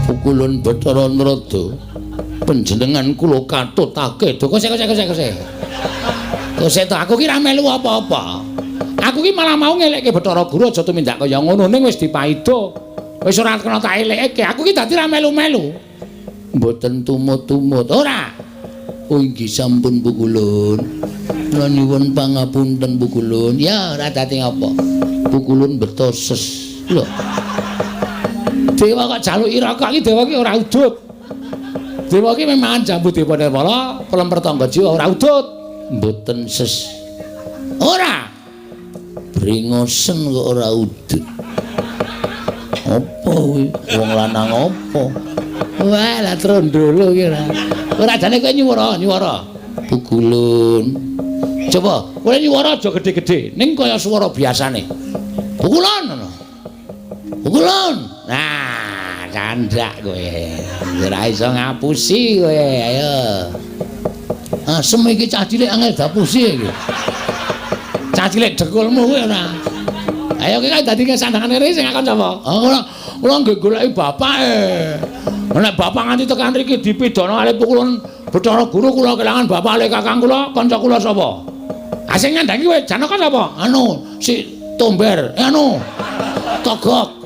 Pukulun Bathara Narada, panjenengan kula katutake. Kosek kosek kosek kosek. Kosek to aku ki ra melu apa-apa. Aku ki malah mau ngelekke Bathara Guru aja tumindak kaya ngono ning wis dipaido. Wis ora kena tak elekke. Aku ki dadi ra melu-melu. Mboten tumut-tumut. Ora. Oh inggih sampun Pukulun. Kula nyuwun pangapunten Pukulun. Ya ora dadi apa. Pukulun beto ses. Lho. Dewa kok jaluki rokok iki dewa ki ora udut. Dewa ki memang jambu dewa nirmala, pelemper tangga jiwa ora udut. Mboten ses. Ora. Bringosen kok ora udut. Apa kuwi? Wong lanang apa? Wah, lah trondolo ki ora. Ora jane kowe nyuwara, nyuwara. Pukulun. Coba, kowe nyuwara aja gedhe-gedhe, ning kaya swara biasane. Pukulun ngono. Pukulun. Nah, candak kowe. Ora iso ngapusi kowe. Ayo. Asem iki cah cilik angel dapusi iki. Cah cilik dekulmu kowe ora. Ayo ki dadi sandangane rene sing akon sapa? Oh, ora, kula nggih goleki bapake. Nek bapak nganti tekan mriki dipidana kalih Pukulun Bathara Guru kula kelangan bapak kalih kakang kula, kanca kula sapa? Ah sing nyandangi kowe Janaka sapa? Anu, si Tomber. Anu. Togok.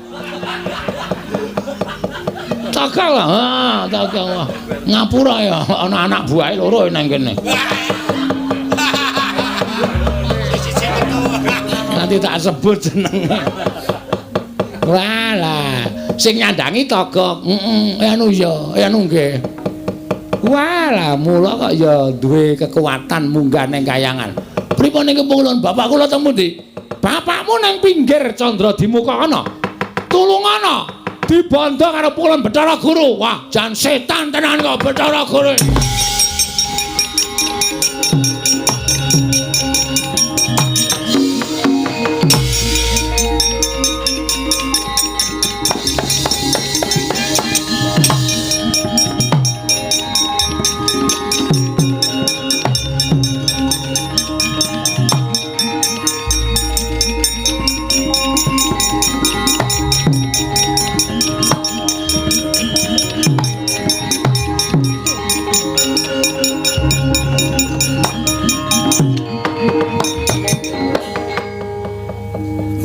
Togok lah, ha, togok. Ngapura ya, ana anak buahe loro nang kene. Nanti tak sebut jenenge. Walah, sing nyandangi Togok. Heeh, anu ya, anu nggih. Walah, mula kok ya duwe kekuatan munggah ning kayangan. Pripun ning Pukulun bapak kula teng pundi? Bapakmu nang pinggir Candra Dimuka ana. Tulungana. Dibondo karo Pukulun Bathara Guru. Wah, jan setan tenan kok Bathara Guru.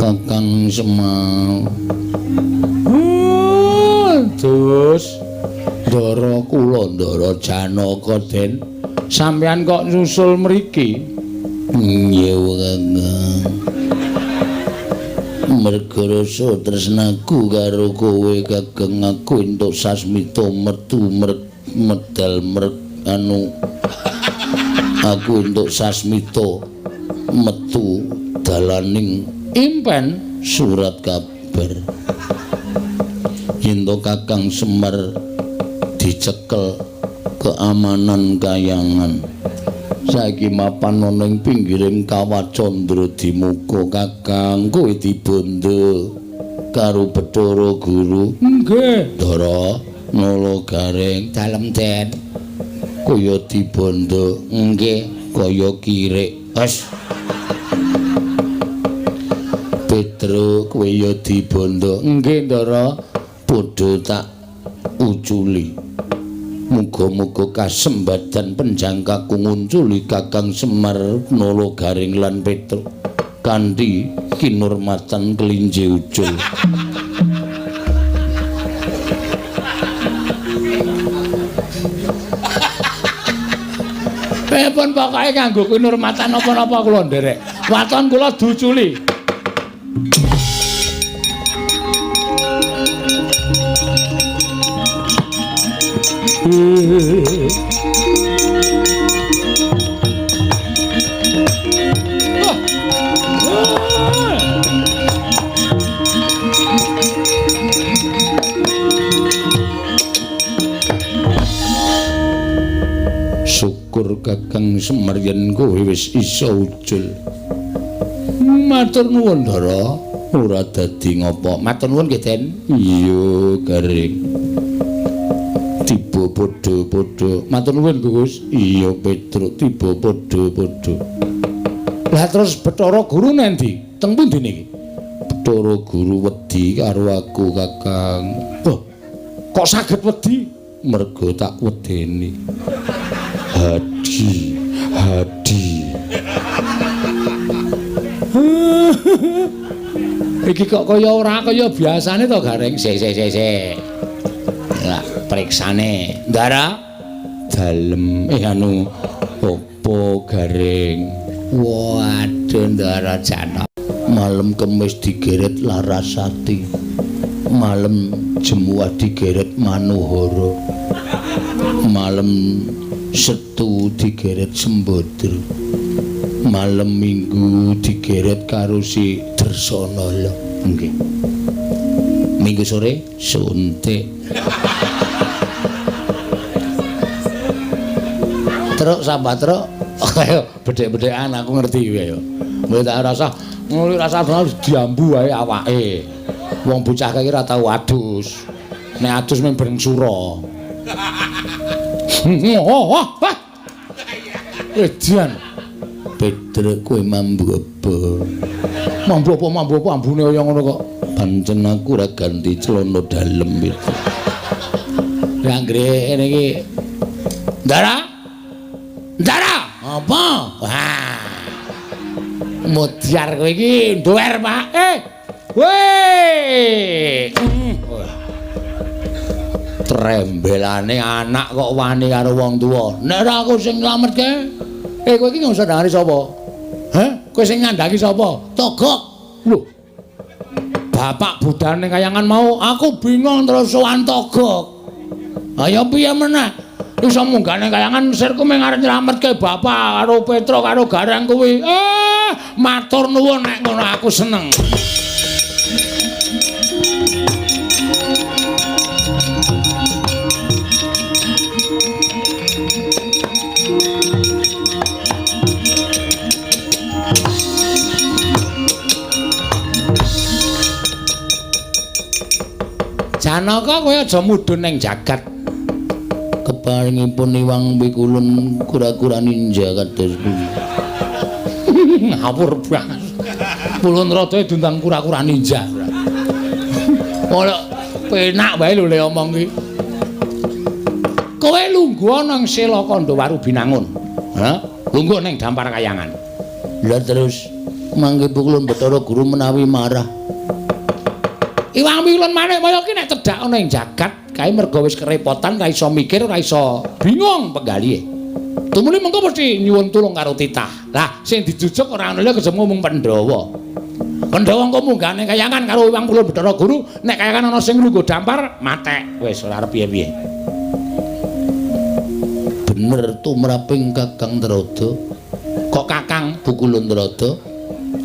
Kakang Semar. Terus Ndara kula Ndara Janaka Den. Sampeyan kok nyusul mriki? Nggih Kakang. Merga rasa tresnaku karo kowe Kakang, aku entuk sasmita metu medal anu aku entuk sasmita Metu dalaning impen surat kabar. Yen to Kakang Semar dicekel keamanan kayangan. Saiki mapan ana ing pinggiring Kawah Candra Dimuka Kakang, kowe dibondo karo Bathara Guru. Nggih. Ndara Nala Gareng dalem Den. Kaya dibondo. Nggih, kaya kirik. Wes. Petro kowe ya dibondo. Nggih, Ndara. Padha tak uculi. Muga-muga kasembadan penjangkaku ngunculi Kakang Semar Nala Gareng lan Petro kanthi kinurmatan kelinci ucul. Pun pokoke kanggo kinurmatan napa-napa kula nderek. Waton kula duculi. Syukur Kakang Semar yen kowe wis iso ucul. Matur nuwun, Ndara. Ora dadi ngopo. Matur nuwun nggih, Den. Iya, Gareng. Tiba padha-padha. Matur nuwun, Gus. Iya, Petruk, tiba padha-padha. Lah terus Bathara Guru nendi? Teng pundi niki? Bathara Guru wedi karo aku, Kakang. Oh, kok saged wedi? Mergo tak wedeni. Hadi, hadi. Iki kok kaya ora kaya biasane to, Gareng? Sik sik sik sik. Lah, periksane. Ndara dalem anu apa Gareng? Waduh, Ndara jana. Malem Kemis digeret Larasati. Malem Jemuah digeret Manohara. Malem Setu digeret Sembadra. Malem Minggu digeret karo si Dresanala. Nggih. Minggu sore suntik. Truk sambat truk. Ayo bedhek-bedhekan aku ngerti kuwi ayo. Kowe tak rasa ngono rasa diambu wae awake. Wong bocah kae ora tau adus. Nek adus mung bareng sura. Oh, wah. Edan. Petruk kowe mambu apa? Mambu apa mambu apa ambune kaya ngono kok. Pancen aku ora ganti celana dalem itu. Lah anggere ngene iki. Ndara. Ndara, apa? Wah. Mudyar kowe iki nduwer, Pak. Weh. Trembelane anak kok wani karo wong tuwa. Nek ora aku sing nglametke. Kowe iki ngusah ndangani sapa? Heh, kowe sing ngandhaki sapa? Togok. Lho. Bapak budhane kayangan mau, aku bingung terus sowan Togok. Ayo piye meneh? Iso munggah ning kayangan sirku mung arep nyelametke bapak karo Petro karo Gareng kuwi. Matur nuwun nek ngono aku seneng. Janaka kowe aja mudhun ning jagat. Keparingipun Iwang Pikulun kura-kura ninja kados pundi. Ngawur banget. Pulun rada diundang kura-kura ninja. Ora penak wae lho le omong ki. Kowe lungguh nang Sela Kandha Binangun. Ha? Lungguh ning Dampar Kayangan. Lah terus mangke Pikulun Bathara Guru menawi marah. Iwang Pikulun Manik Maya ki nek cedhak ana ing jagat kae merga wis kerepotan ora iso mikir ora iso bingung penggalihe. Tumuli mengko mesti nyuwun tulung karo titah. Lah sing dijujuk ora ana liya kejaba mung Pandhawa. Pandhawa engko munggah ning kayangan karo Iwang Pulun Bathara Guru, nek kayangan ana sing lungguh dampar matek. Wis ora arep piye-piye. Bener tumraping Kakang Trada. Kok Kakang Pukulun Rada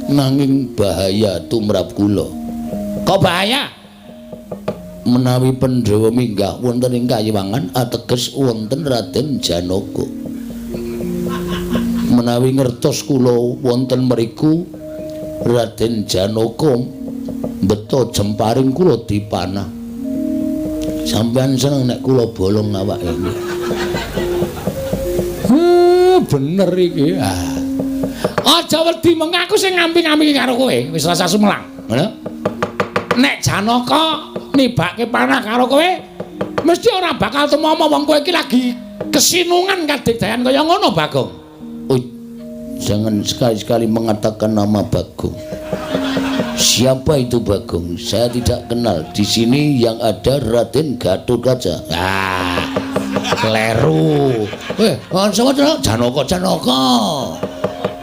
nanging bahaya tumrap kula. Kok bahaya? Menawi Pandhawa minggah wonten ing kayiwangan ateges wonten Raden Janaka. Menawi ngertos kula wonten mriku Raden Janaka beto jemparing kula dipanah. Sampeyan seneng nek kula bolong awake iki. Bener iki. Aja wedi meng aku sing ngamping-ngampingi karo kowe, wis rasa sumelang. Ngono. Nek Janaka nibake panah karo kowe, mesti ora bakal tumama wong kowe iki lagi kesinungan kadigdayan kaya ngono, Bagong. Oh, jangan sekali-sekali mengatakan nama Bagong. Siapa itu Bagong? Saya tidak kenal. Di sini yang ada Raden Gatotkaca. Ah, kleru. Sapa to? Janaka, Janaka.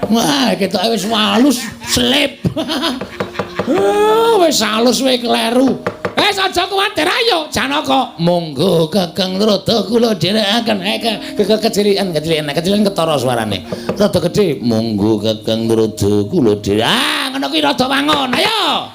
Wah, ketoke wis halus slip. Wis halus kowe kleru. Wis aja kuwatir ayo Janaka. Monggo Kakang Rada kula dherekaken. Kecilian, kecilian, kecilian ketara suarane. Rada gedhe. Monggo Kakang Rada kula dherek. Ah, ngono kuwi rada wangun. Ayo.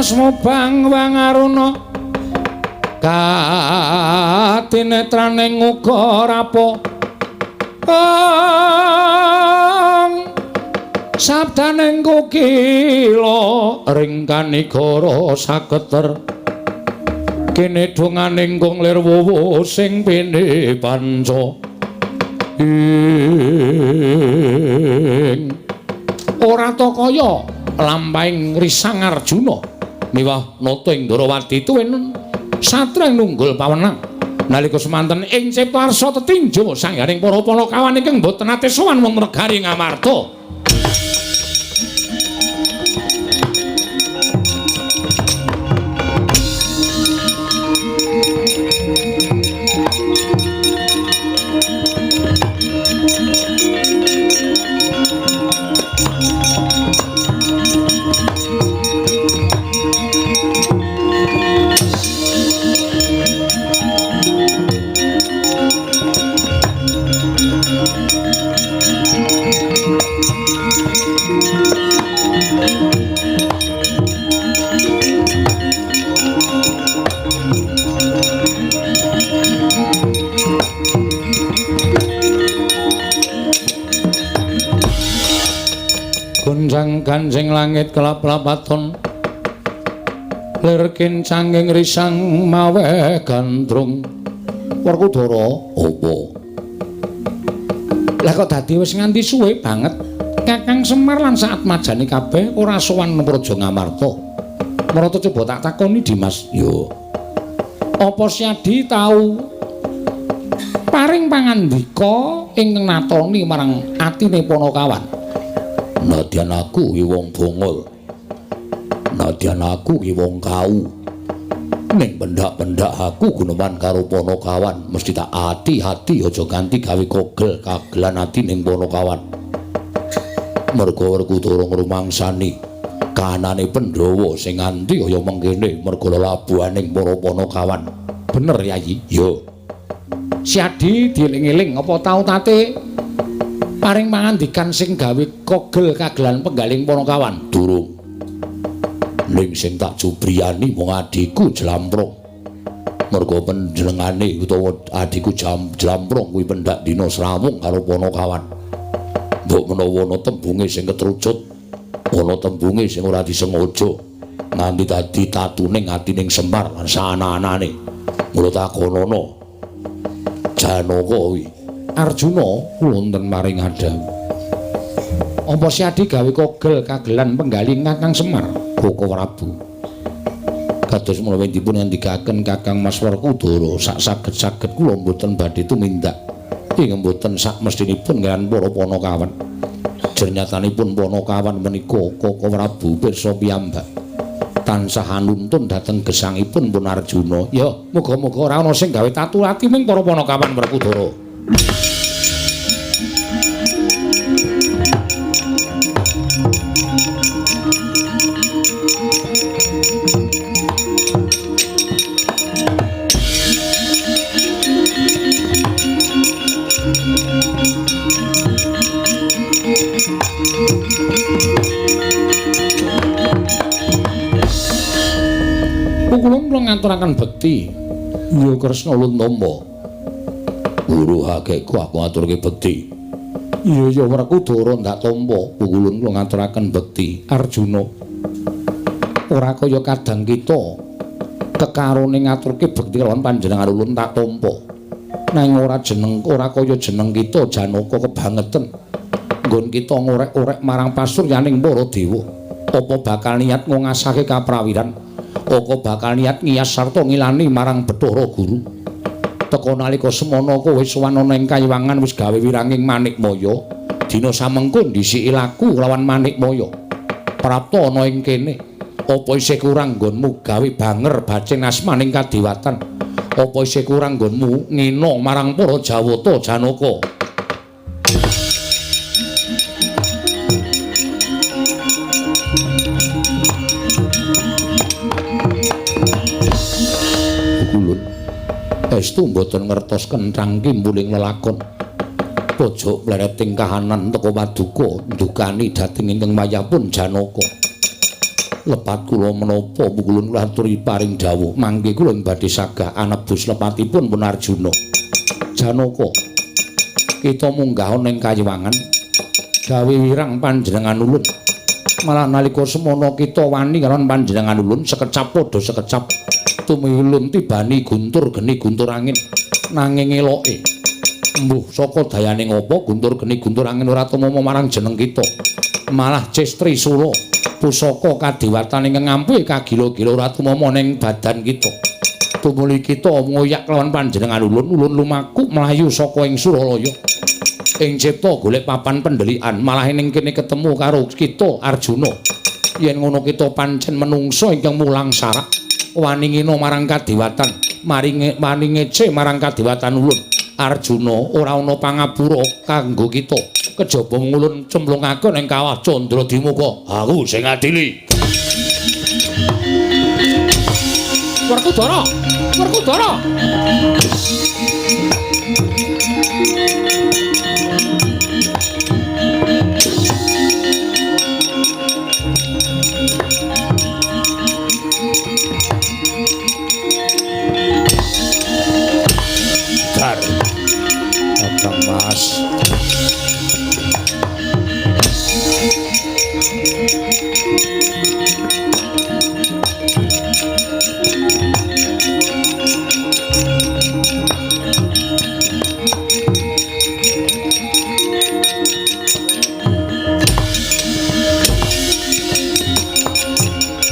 Smobang wangaruna katinetraning uga rapo sabdaning kukila ring kanigara saketer kene donganing kung lir wuwu sing pene panca ing ora ta kaya lampahing Risang Arjuna miwah nata ing Ndrawati tuwin satra ing nunggul pawenang nalika semanten ing Ciptarsa tetinjo sanggaring para panakawan ingkang boten nate sowan wonten negari Ngamarta. Gonjang ganjing langit kelap-lapaton lir kincanging risang maweh gandrung. Werkudara, apa? Lah kok dadi wis nganti suwe banget Kakang Semar lan saatmajane kabeh ora sowan nang Praja Ngamarta. Marata coba tak takoni Dimas. Yo. Apa Syadi tau paring pangandika ingkang natoni marang atine Panakawan? Nadyan aku ki wong bongol. Nadyan aku ki wong kau. Ning pendak-pendak aku guneman karo Panakawan mesti tak ati-ati aja ganti gawe kogel kagelan ati ning Panakawan. Merga Werkudara ngrumangsani kahanane Pandhawa sing nganti kaya mengkene merga lelabuhaning para Panakawan. Bener Yayi? Yo. Syadi dieling-eling apa tau tate paring pangandikan sing gawe kogel kagelan penggaling Panakawan? Durung. Ning sing tak jubriyani mung adhiku Jlamprong. Merga panjenengane utawa adhiku Jlamprong kuwi pendak dina srawung karo Panakawan. Mbok menawa ana tembunge sing ketrucut, ana tembunge sing ora disengaja nganti dadi tatuning atining Semar lan saana-anane. Mula takonono Janaka kuwi. Arjuna wonten maring adhawu. Apa Syadi gawe kogel kagelan penggaling Kakang Semar? Koko Prabu. Kados menawi dipun ngendikaken Kakang Mas Werkudara, sak saged-saged kula mboten badhe tumindak. Ing mboten sakmestinipun kaliyan para Panakawan. Jernyatanipun Panakawan menika Koko Prabu pirsa piyambak tansah anuntun dhateng gesangipun pun Arjuna. Ya, muga-muga ora ana sing gawe tatu ati ning para Panakawan Werkudara. Kula ngaturaken bekti. Ya Kresna ulun tampa. Guru hakekku aku ngaturke bekti. Iya ya Werkudara ndak tampa. Ulun kula ngaturaken bekti. Arjuna. Ora kaya kadang kita kekarone ngaturke bekti lawan panjenengan ulun tak tampa. Nanging ora jeneng ora kaya jeneng kita Janaka kebangeten. Nggon kita ngorek-orek marang pasuryaning para dewa. Apa bakal niat ngasake kaprawiran? Oko bakal niat ngiyas sarta ngilani marang Bathara Guru. Teka nalika semana kowe sowan ana ing kayiwangan wis gawe wiranging Manikmaya. Dina samengko ndhisiki laku lawan Manikmaya. Prapta ana ing kene. Apa isih kurang nggonmu gawe banger bacing asmaning kadewatan? Apa isih kurang nggonmu ngina marang para Jawata Janaka? Estu mboten ngertos kenthang kimpuling lelakon. Pojok plereting kahanan teka paduka ndukani dhateng ingkang wayahpun Janaka. Lepat kula menapa pukulun kula aturi paring dawuh mangke kula badhe sagah anebus lepatipun pun Arjuna. Janaka, kita munggah ana ing kayiwangan gawe wirang panjenengan ulun. Malah nalika semana kita wani karo panjenengan ulun sekecap padha sekecap. Tumilun tibani guntur geni guntur angin nanging eloke mbuh saka dayane ngopo guntur geni guntur angin ora tumama marang jeneng kita malah cestri sura pusaka kadewatan ingkang ngampuhi kagila-gila ora tumama ning badan kita tumuli kita ngoyak lawan panjenengan ulun ulun lumaku mlayu saka ing Suralaya ing cipta golek papan pendelikan malah ning kene ketemu karo kita Arjuna yen ngono kita pancen menungsa ingkang mulang sarak wani ngina marang kadewatan maringe wani ngece marang kadewatan ulun Arjuna ora ana pangapura kanggo kita kejaba ngulun cemplungake ning kawah Candra Dimuka aku sing ngadili. Werkudara Werkudara Kakang Mas.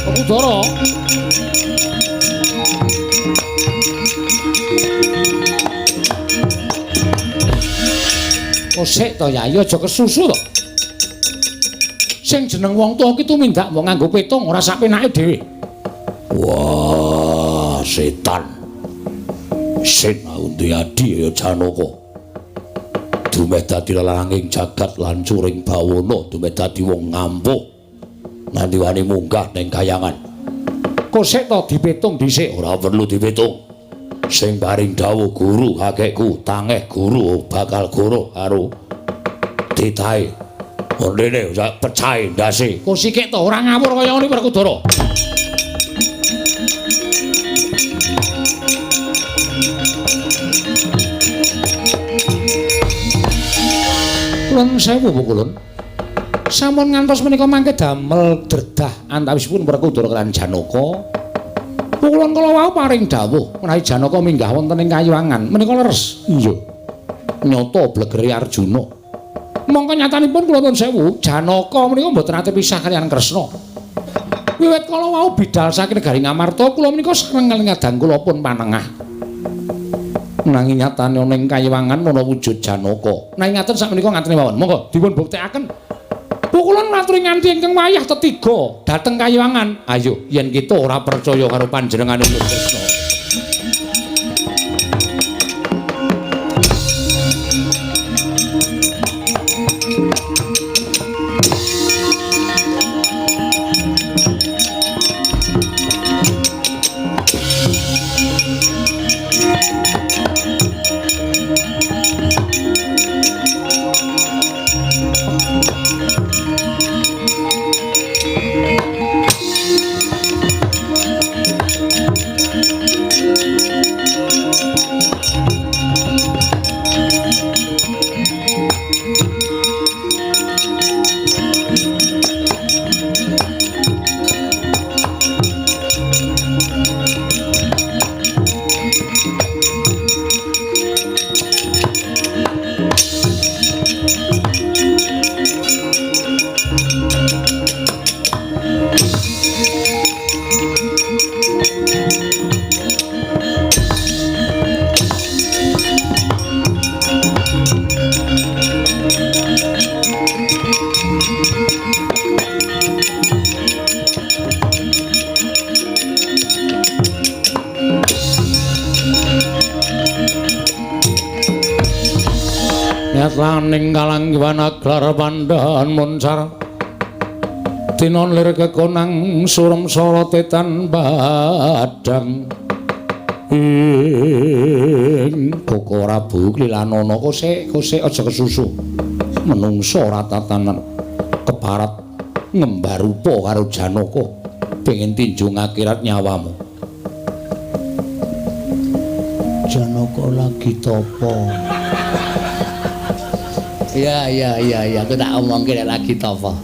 Werkudara Kosek to Yayi aja kesusu to. Sing jeneng wong tuwa ki tumindak mbok nganggo petung ora sak penake dhewe. Wah, setan. Sin aundi adi ya Janaka. Dumeh dadi lalanging jagat lan curing bawana, dumeh dadi wong ngampuh. Nganti wani munggah ning kayangan. Kosek to dipetung dhisik, ora perlu dipetung. Sing paring dawuh guru kakekku tangeh guru bakal guru karo titahe ondene sak pecahe ndase. Kok sikik to ora ngawur kaya ngene Werkudara. Kulun sewu kulun. Sampun ngantos menika mangke damel dredah antawisipun Werkudara lan Janaka. Kulon kala wau paring dawuh menawi Janaka minggah wonten ing kayiwangan menika leres. Iya. Nyata blegere Arjuna. Mongko nyatanipun kula nuwun sewu, Janaka menika mboten nate pisah kaliyan Kresna. Wiwit kala wau bidal saking negari Ngamarta, kula menika sareng ngadang kula pun panengah. Nanging nyatane ana ing kayiwangan ana wujud Janaka. Nanging ngaten sakmenika ngatene mawon. Monggo dipun buktekaken. Pukulun ngaturi nganti ingkang wayah tetiga dhateng kayiwangan. Ayo yen kita ora percaya karo panjenengane Kresna. Laning kalanggiwan aglar pandhan moncar tinon lir kekonang surem sorotetan badang ing Koko Prabu klilanana kosek kosek aja kesusu menungsa ora tatanan keparat ngembar rupa karo Janaka pengin tinjung akhirat nyawamu. Janaka lagi tapa. Ya ya ya ya, aku tak omongke nek lagi tapa.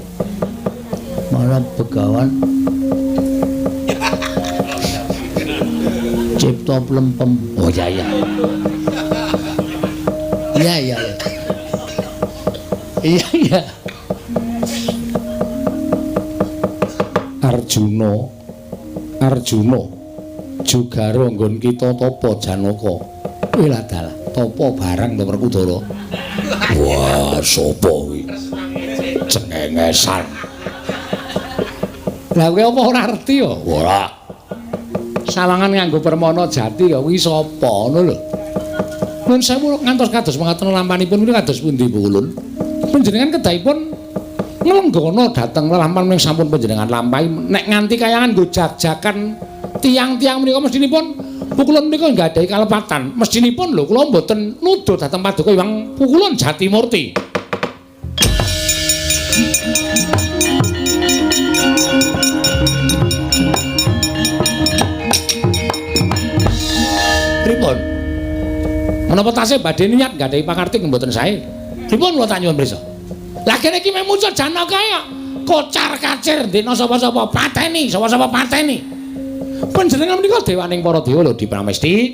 Malah begawan cipta plempem. Oh ya ya. Iya iya. Iya iya. Arjuna Arjuna jugaro nggon kita tapa Janaka. Wela dalah, tapa barang to Werkudara. Wah, sapa kuwi? Cengengesan. Lah kowe apa ora ngerti ya? Ora. Sawangan nganggo permana jati ya kuwi sapa ngono lho. Nuwun sewu ngantos kados mengaten lampanipun kuwi kados pundi Bu Ulun? Panjenengan kedahipun nglenggana dhateng lelampan ning sampun panjenengan lampahi nek nganti kayangan nggo jag-jagan tiang-tiang menika mestinipun Pukulun menika nggadahi kalepatan. Mestinipun lho kula mboten nuduh dhateng Paduka Hyang Pukulun Jatimurti. Pripun? Menapa tasih badhe niat nggadahi pakarti mboten sae? Pripun kula tak nyuwun prisa? Lah kene iki memuncul Janaka ya. Kocar-kacir ndekno sapa-sapa pateni, sapa-sapa pateni. Panjenengan menika dewaning para dewa lho Dipramesti.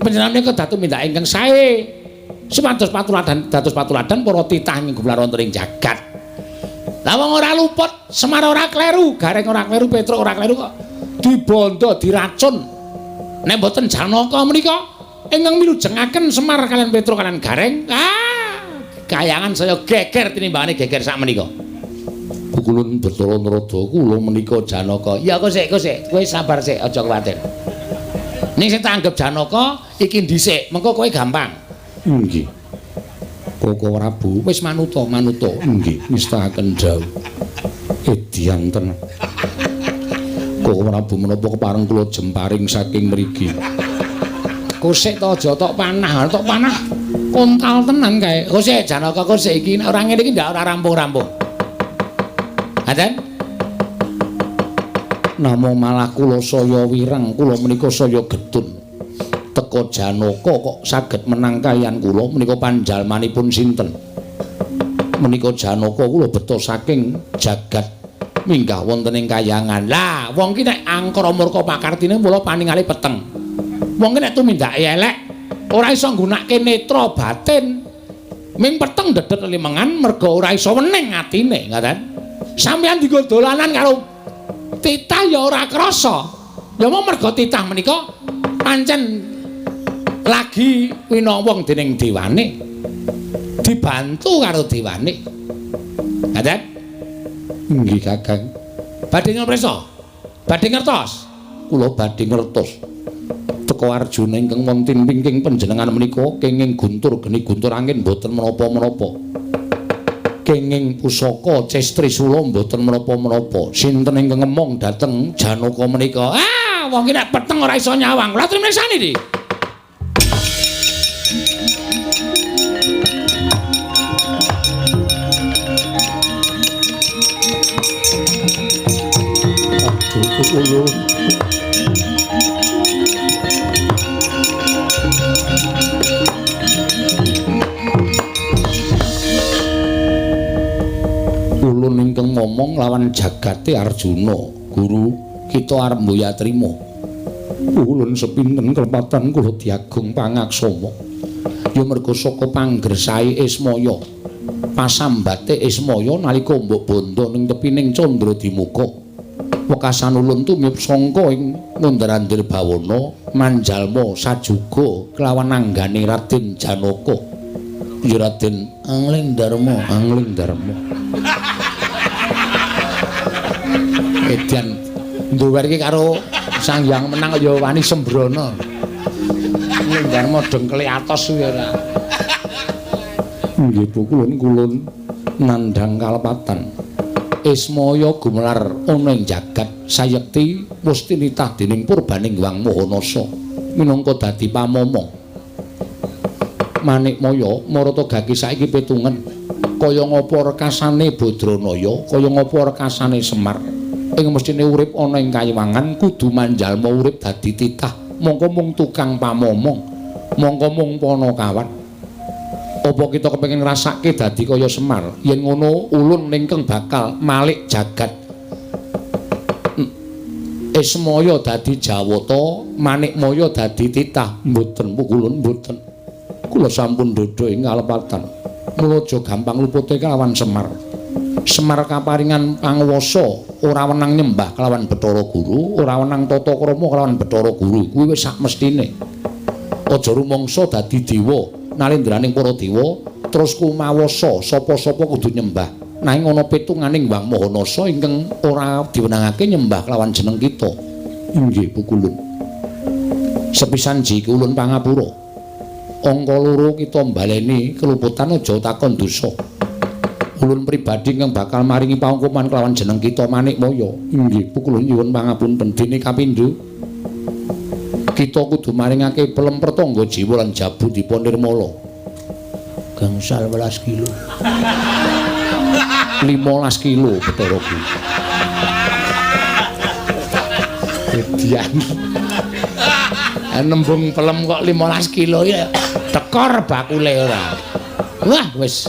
Panjenengan menika datu mindak ingkang sae. Supados patuladan dados patuladan para titah ing gumelar wonten ing jagat. Lah wong ora luput, Semar ora kleru, Gareng ora kleru, Petruk ora kleru kok dibondo diracun. Nek mboten Janaka menika ingkang milujengaken Semar kalian Petruk kalian Gareng, kayangan saya geger tinimbangane geger sak menika. Pukulun Bathara Narada kula menika Janaka. Ya kok sik kok sik, kowe sabar sik aja kuwatir. Ning sing tak anggap Janaka iki dhisik, mengko kowe gampang. Nggih. Koko Prabu wis manuta, manuta. Nggih, nistakaken dawuh. Edian tenan. Koko Prabu menapa kepareng kula jemparing saking mriki. Kosik to aja tok panah, tok panah kontal tenan kae. Kosik Janaka kosik iki nek ora ngene iki ndak ora rampung-rampung. Ngaten? Namung malah kula saya wireng, kula menika saya getun. Teka Janaka kok saged menang kaliyan kula menika panjalmanipun sinten? Menika Janaka kula beto saking jagat minggah wonten ing kayangan. Lah, wong ki nek angkara murka pakartine mula paningale peteng. Wong ki nek tumindake elek ora iso nggunakake netra batin. Ming peteng dedet limengan merga ora iso wening atine, ngaten. Sampeyan dienggo dolanan karo titah ya ora krasa. Ya mung merga titah menika pancen Lagi winowong dening dewane. Dibantu karo dewane. Ngaten? Nggih, Kakang. Badhe ngresa? Badhe ngertos? Kula badhe ngertos. Teka Arjuna ingkang wonten wingking panjenengan menika kenging guntur geni guntur angin mboten menapa-menapa. Kenging pusaka Cestrisula mboten menapa-menapa. Sinten ingkang ngemong dhateng Janaka menika? Ah, wong iki nek peteng ora iso nyawang. Kula trimresani iki. Aduh, ulun ingkang ngomong lawan jagate Arjuna, guru kita arep mboya trima. Ulun sepinten kelepatan kula diagung pangaksama. Ya merga saka panggersahe Ismaya. Pasambate Ismaya nalika mbok bondo ning tepining Candradimuka. Wekasan ulun tumiyup sangka ing ngundar-andir bawana manjalma sajuga kelawan anggane Raden Janaka. Ya Raden Angling Darma, Angling Darma. Edan nduwer iki karo Sang Hyang Menang ya wani sembrono. Angling Darma dengkele atos kuwi ora. Nggih, Bu, kulun nandhang kalepatan. Ismaya gumelar ana ing jagat sayekti wis tinitah dening purbaning Hyang Mahanasa minangka dadi pamomong. Manikmaya marata gaki saiki pitungen kaya ngapa rekasane Badranaya, kaya ngapa rekasane Semar. Ing mesthine urip ana ing kayiwangan kudu manjalma urip dadi titah, mongko mung tukang pamomong, mongko mung panakawan. Apa kita kepengin ngrasake dadi kaya Semar? Yen ngono ulun ingkang bakal malik jagat. Ismaya dadi Jawata, Manikmaya dadi titah. Mboten, ulun mboten. Kula sampun dhodho ing kalepatan. Mula aja gampang lupute kelawan Semar. Semar kaparingan panguwasa ora wenang nyembah kelawan Bathara Guru, ora wenang tata krama kelawan Bathara Guru. Kuwi wis sak mestine. Aja rumangsa dadi dewa, nalendraning para dewa terus kumawasa sapa-sapa kudu nyembah. Nanging ana pitunganing Hyang Mahanasa ingkang ora diwenangake nyembah kelawan jeneng kita. Inggih, Pukulun. Sepisan jiki ulun pangapura. Angka loro kita mbaleni keluputan aja takon dosa. Ulun pribadi ingkang bakal maringi panghukuman kelawan jeneng kita Manikmaya. Inggih, Pukulun nyuwun pangapunten. Dene kapindho kita kudu maringake pelem pertangga jiwa lan jabu dipa nirmala. Gangsal welas kilo. 15 kilo Bathara Guru. Edian. Nembung pelem kok 15 kilo ya tekor bakule ora. Wah, wis.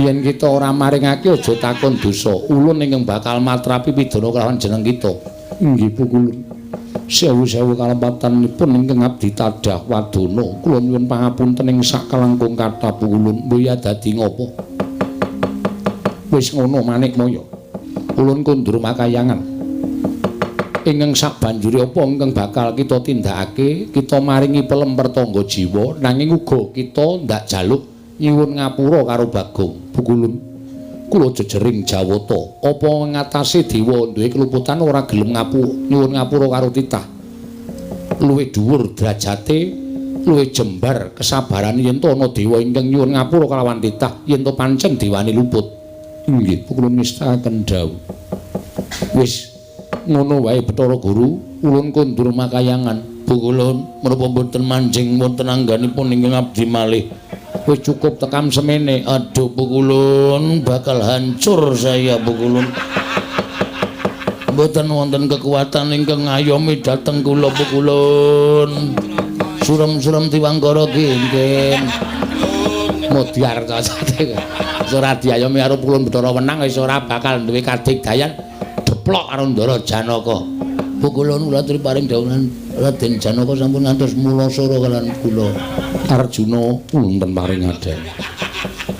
Yen kita ora maringake aja takon dosa. Ulun ingkang bakal matrapi pidana kelawan jeneng kita. Inggih, Pukulun. Sewu-sewu kalepatanipun ingkang abdi tadah wadana. Kula nyuwun pangapunten ing sakalangkung kathah Pukulun. Mbuya dadi ngopo? Wis ngono Manikmaya. Ulun kondur makayangan. Ingkang sabanjure apa ingkang bakal kita tindakake, kita maringi pelem pertangga jiwa, nanging uga kita ndak jaluk nyuwun ngapura karo Bagong. Pukulun, kula jejering Jawata. Apa ngatasé dewa duwe keluputan ora gelem nyuwun ngapura karo titah? Luwih dhuwur derajate, luwih jembar kesabarane yen to ana dewa ingkang nyuwun ngapura kalawan titah, yen to pancen dewane luput. Inggih, Pukulun ngestakaken dawuh. Wis ngono wae Bathara Guru, ulun kondur makayangan. Pukulun, menapa mboten manjing wonten angganipun ingkang abdi malih? Wis cukup tekam semene. Aduh Pukulun, bakal hancur saya Pukulun. Mboten wonten kekuatan ingkang ngayomi dhateng kula Pukulun. Surem-surem tiwangkara nggih. Modyar cacate. Ora diayomi karo Pukulun Bathara Wenang wis ora bakal duwe kadigdayan. Deplok karo Ndara Janaka. Pukulun kula aturi paring dawuhan Raden Janaka sampun ngantos mulasara kalian kula. Arjuna wonten paring adhane.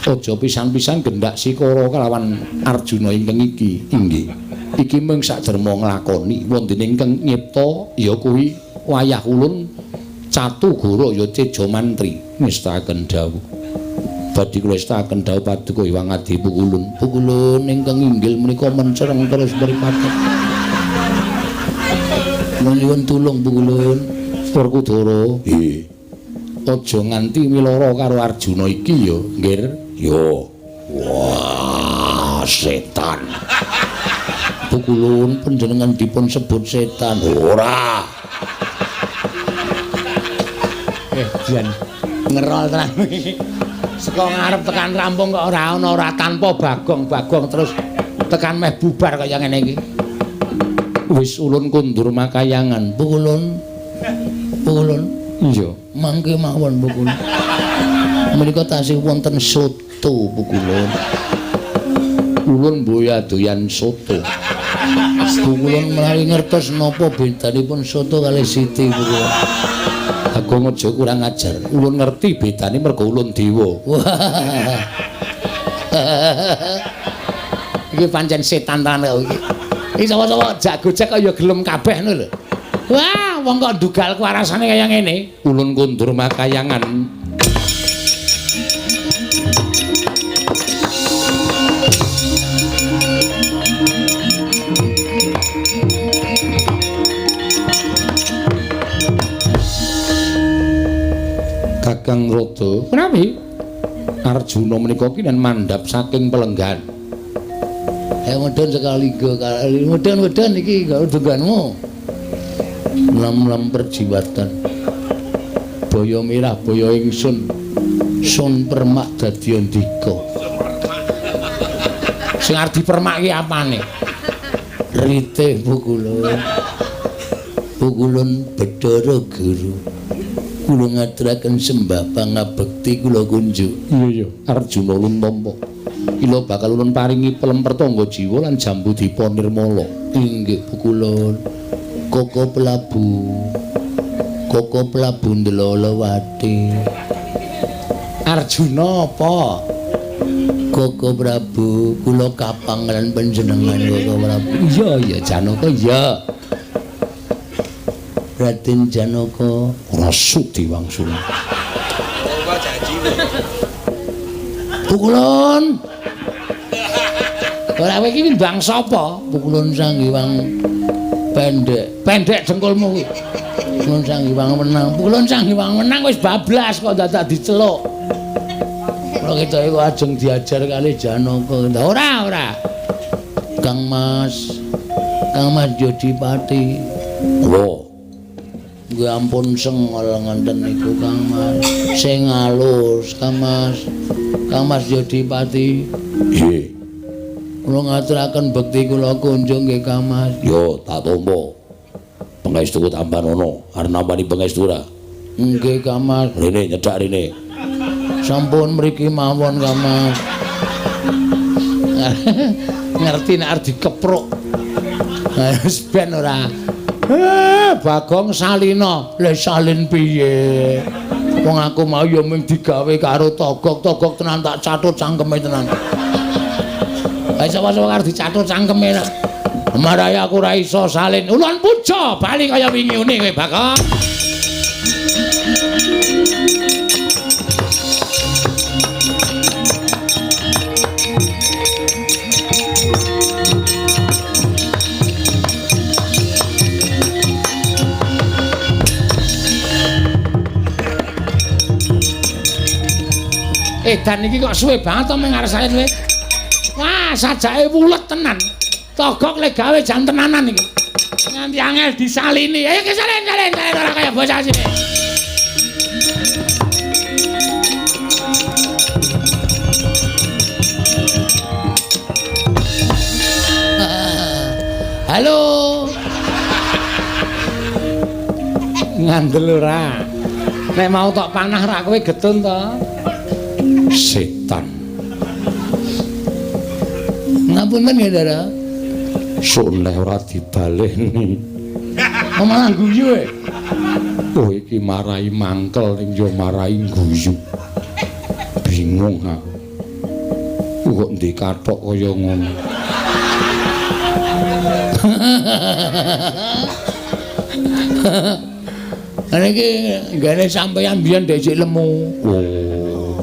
Aja pisan-pisan gendak sikara kelawan Arjuna ingkang iki. Inggih. Iki mung sak derma nglakoni wonten ingkang nyipta ya kuwi wayah ulun Catugara ya Tejamantri ngestakaken dawuh. Badhe kula estakaken dawuh paduka Hyang Adi Pukulun. Pukulun ingkang inggil menika mencereng terus mripate. Nyuwun tulung Pukulun. Werkudara, nggih. Aja nganti milara karo Arjuna iki ya, Nggir. Yo. Wah, setan. Pukulun panjenengan dipun sebut setan. Ora. Jan ngerol tenan. Saka ngarep tekan rampung kok ora ana, ora tanpa bagong-bagong terus tekan meh bubar kaya ngene iki. Wis ulun kundur makayangan. Pukulun. Pukulun. Iya, mangke mawon Pukulun. Menika tasih wonten soto Pukulun. Ulun boya doyan soto. Pukulun menawi ngertos napa bedanipun soto kalih siti Pukulun. Agung aja kurang ajar. Ulun ngerti bedane mergo ulun dewa. Iki pancen setan tenan kok iki. Iki sapa-sapa jak gojek kok ya gelem kabeh ngono lho. Wah, wong kok ndugal kuarasane kaya ngene. Ulun kundur makayangan. Kakang Rada, menawi Arjuna menika kinen mandhap saking pelenggan. Mudhun sekali go, mudhun-mudhun iki karo dungganmu. Lam-lam perjiwatan. Boyo mirah boyo ingsun. Sun permak dadi andika. Sing arep dipermak iki apane? Rite Pukulun. Pukulun Bedhara Guru. Kula ngaturaken sembah pangabekti kula kunjuk. Iya iya, Arjuna ulun tampa. Kula bakal ulun paringi pelem pertangga jiwa lan jambu dipa nirmala. Inggih Pukulun. Koko Prabu. Koko Prabu Ndlolowati. Arjuna apa? Koko Prabu, kula kapang lan panjenengan Koko Prabu. Iya iya Janaka iya. Raden Janaka ora sudi wangsul. Pukulun. Ora kowe iki ndang sapa? Pukulun Sang Hyang Pendek. Pendek dengkulmu kuwi. Pukulun Sang Hyang Wenang. Pukulun Sang Hyang Wenang wis bablas kok dadak diceluk. Kula ketoke kok ajeng diajar kali Janaka. Ora ora. Kang Mas. Kang Mas Jodipati. Lho. Nggih ampun sengol ngenten niku Kang Mas. Sing alus Kang Mas. Kang Mas Jodipati. Nggih. Kula ngaturaken bekti kula kunjung nggih Kang Mas. Yo tak tampa. Pangestuku tambanono, arep nampani pangestu ora? Nggih Kang Mas. Rene nyedak rene. Sampun mriki mawon Kang Mas. Ngerti nek arep dikepruk. Wis ben ora. Bagong Salina, le salin piye? Wong aku mau ya mung digawe karo togok, togok tenan tak catut cangkeme tenan. Lah sapa-sapa karo dicatut cangkeme nak. Marai aku ora iso salin. Ulun puja bali kaya wingi une kowe Bagong. Edan iki kok suwe banget to meng arep kowe. Wah, sajake wulet tenan. Togok le gawe jan tenanan iki. Nganti angel disalini. Ayo ke salin, salin, salin ora kaya bocah sini. Halo. Ngandel ora? Nek mau tok panah ra kowe getun to? Setan. Ngapunten ya, Dara. Suneh ora dibaleni. Malah guyu e. Oh iki marai mangkel ning yo marai guyu. Bingung aku. Kok ndek kathok kaya ngono. Niki nggene sampeyan biyen ndek lemu. Oh.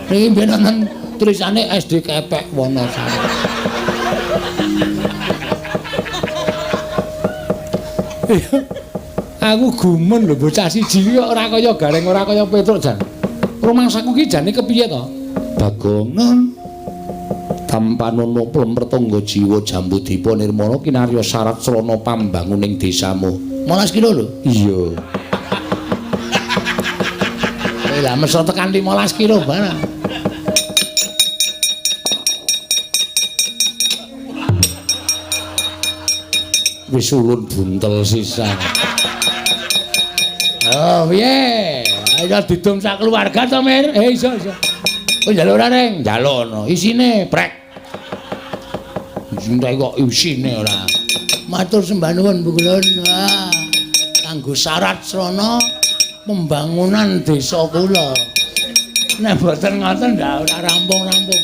Niki biyen wonten tulisane SD Kepek Wonosari. Aku gumun lho bocah siji iki kok ora kaya Gareng, ora kaya Petruk jan. Rumangsaku ki jane kepiye to? Bagong non. Tampanono plemretangga jiwa Jambudipa nirmala kinarya syarat srana pambanguning desamu. 15 kilo lho. Iya. Lah mesra tekan 15 kilo barang. Wis ulun buntel sisan. Oh, piye? Ayo didum sak keluarga to, Mir? Iso, iso. Oh, njaluk ora, Reng? Njaluk ono. Isine prek. Entek kok isine ora. Matur sembah nuwun, Bu Kulun. Wah, kanggo syarat srana pembangunan desa kula. Nek mboten ngoten ndak ora rampung-rampung.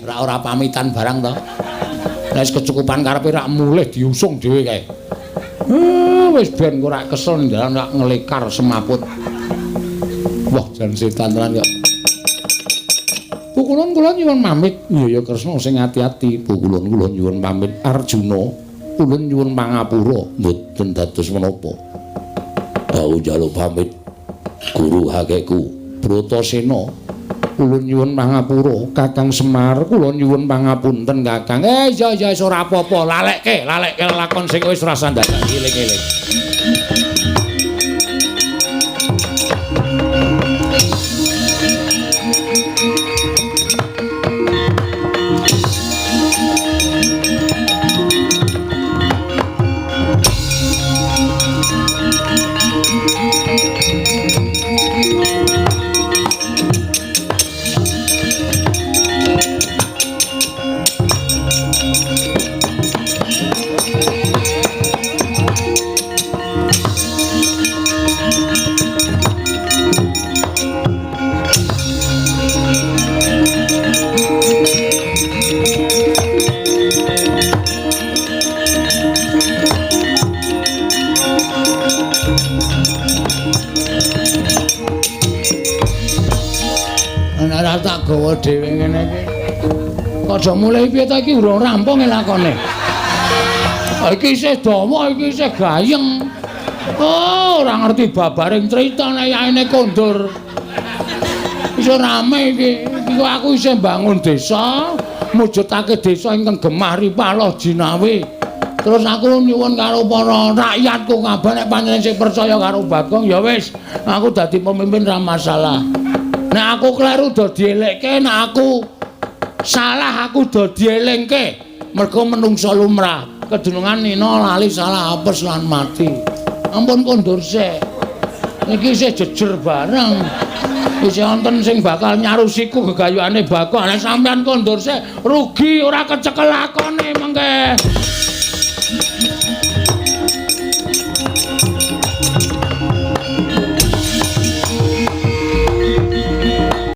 Ora ora pamitan barang to. Nek wis kecukupan karepe rak mulih diusung dhewe kae. Wis ben kok rak kesel dalan rak ngelekar semaput. Wah, jan setan tenan kok. Pukulun kula nyuwun pamit. Iya ya Kresna sing ati-ati. Pukulun kula nyuwun pamit Arjuna. Ulun nyuwun pangapura mboten dados menapa. Aku njaluk pamit guru hakeku Bratasena. Ulun nyuwun pangapura Kakang Semar, kula nyuwun pangapunten Kakang. Iya iya wis ora apa-apa, lalekke, lalekke lakon sing wis rasa dadak eling-eling. Tak gawa dhewe ngene iki. Aja mulai piye ta iki urung rampung lakone. Iki isih dawa, iki isih gayeng. Oh, ora ngerti babaring crita nek yaene kondur. Iso rame iki. Iki aku isih mbangun desa, mujudake desa ingkang gemah ripah loh jinawi. Terus aku nyuwun karo para rakyatku kabeh nek panjenengan sing percaya karo Bagong ya wis, aku dadi pemimpin ra masalah. Nek aku kleru do dielekke, nek aku salah aku do dielingke. Mergo menungsa lumrah, kedunungan nina lali salah apes lan mati. Ampun kondur sik. Niki isih jejer bareng. Isih wonten sing bakal nyarusiku gegayuhane Bagong. Nek sampean kondur sik rugi ora kecekel lakone mengke.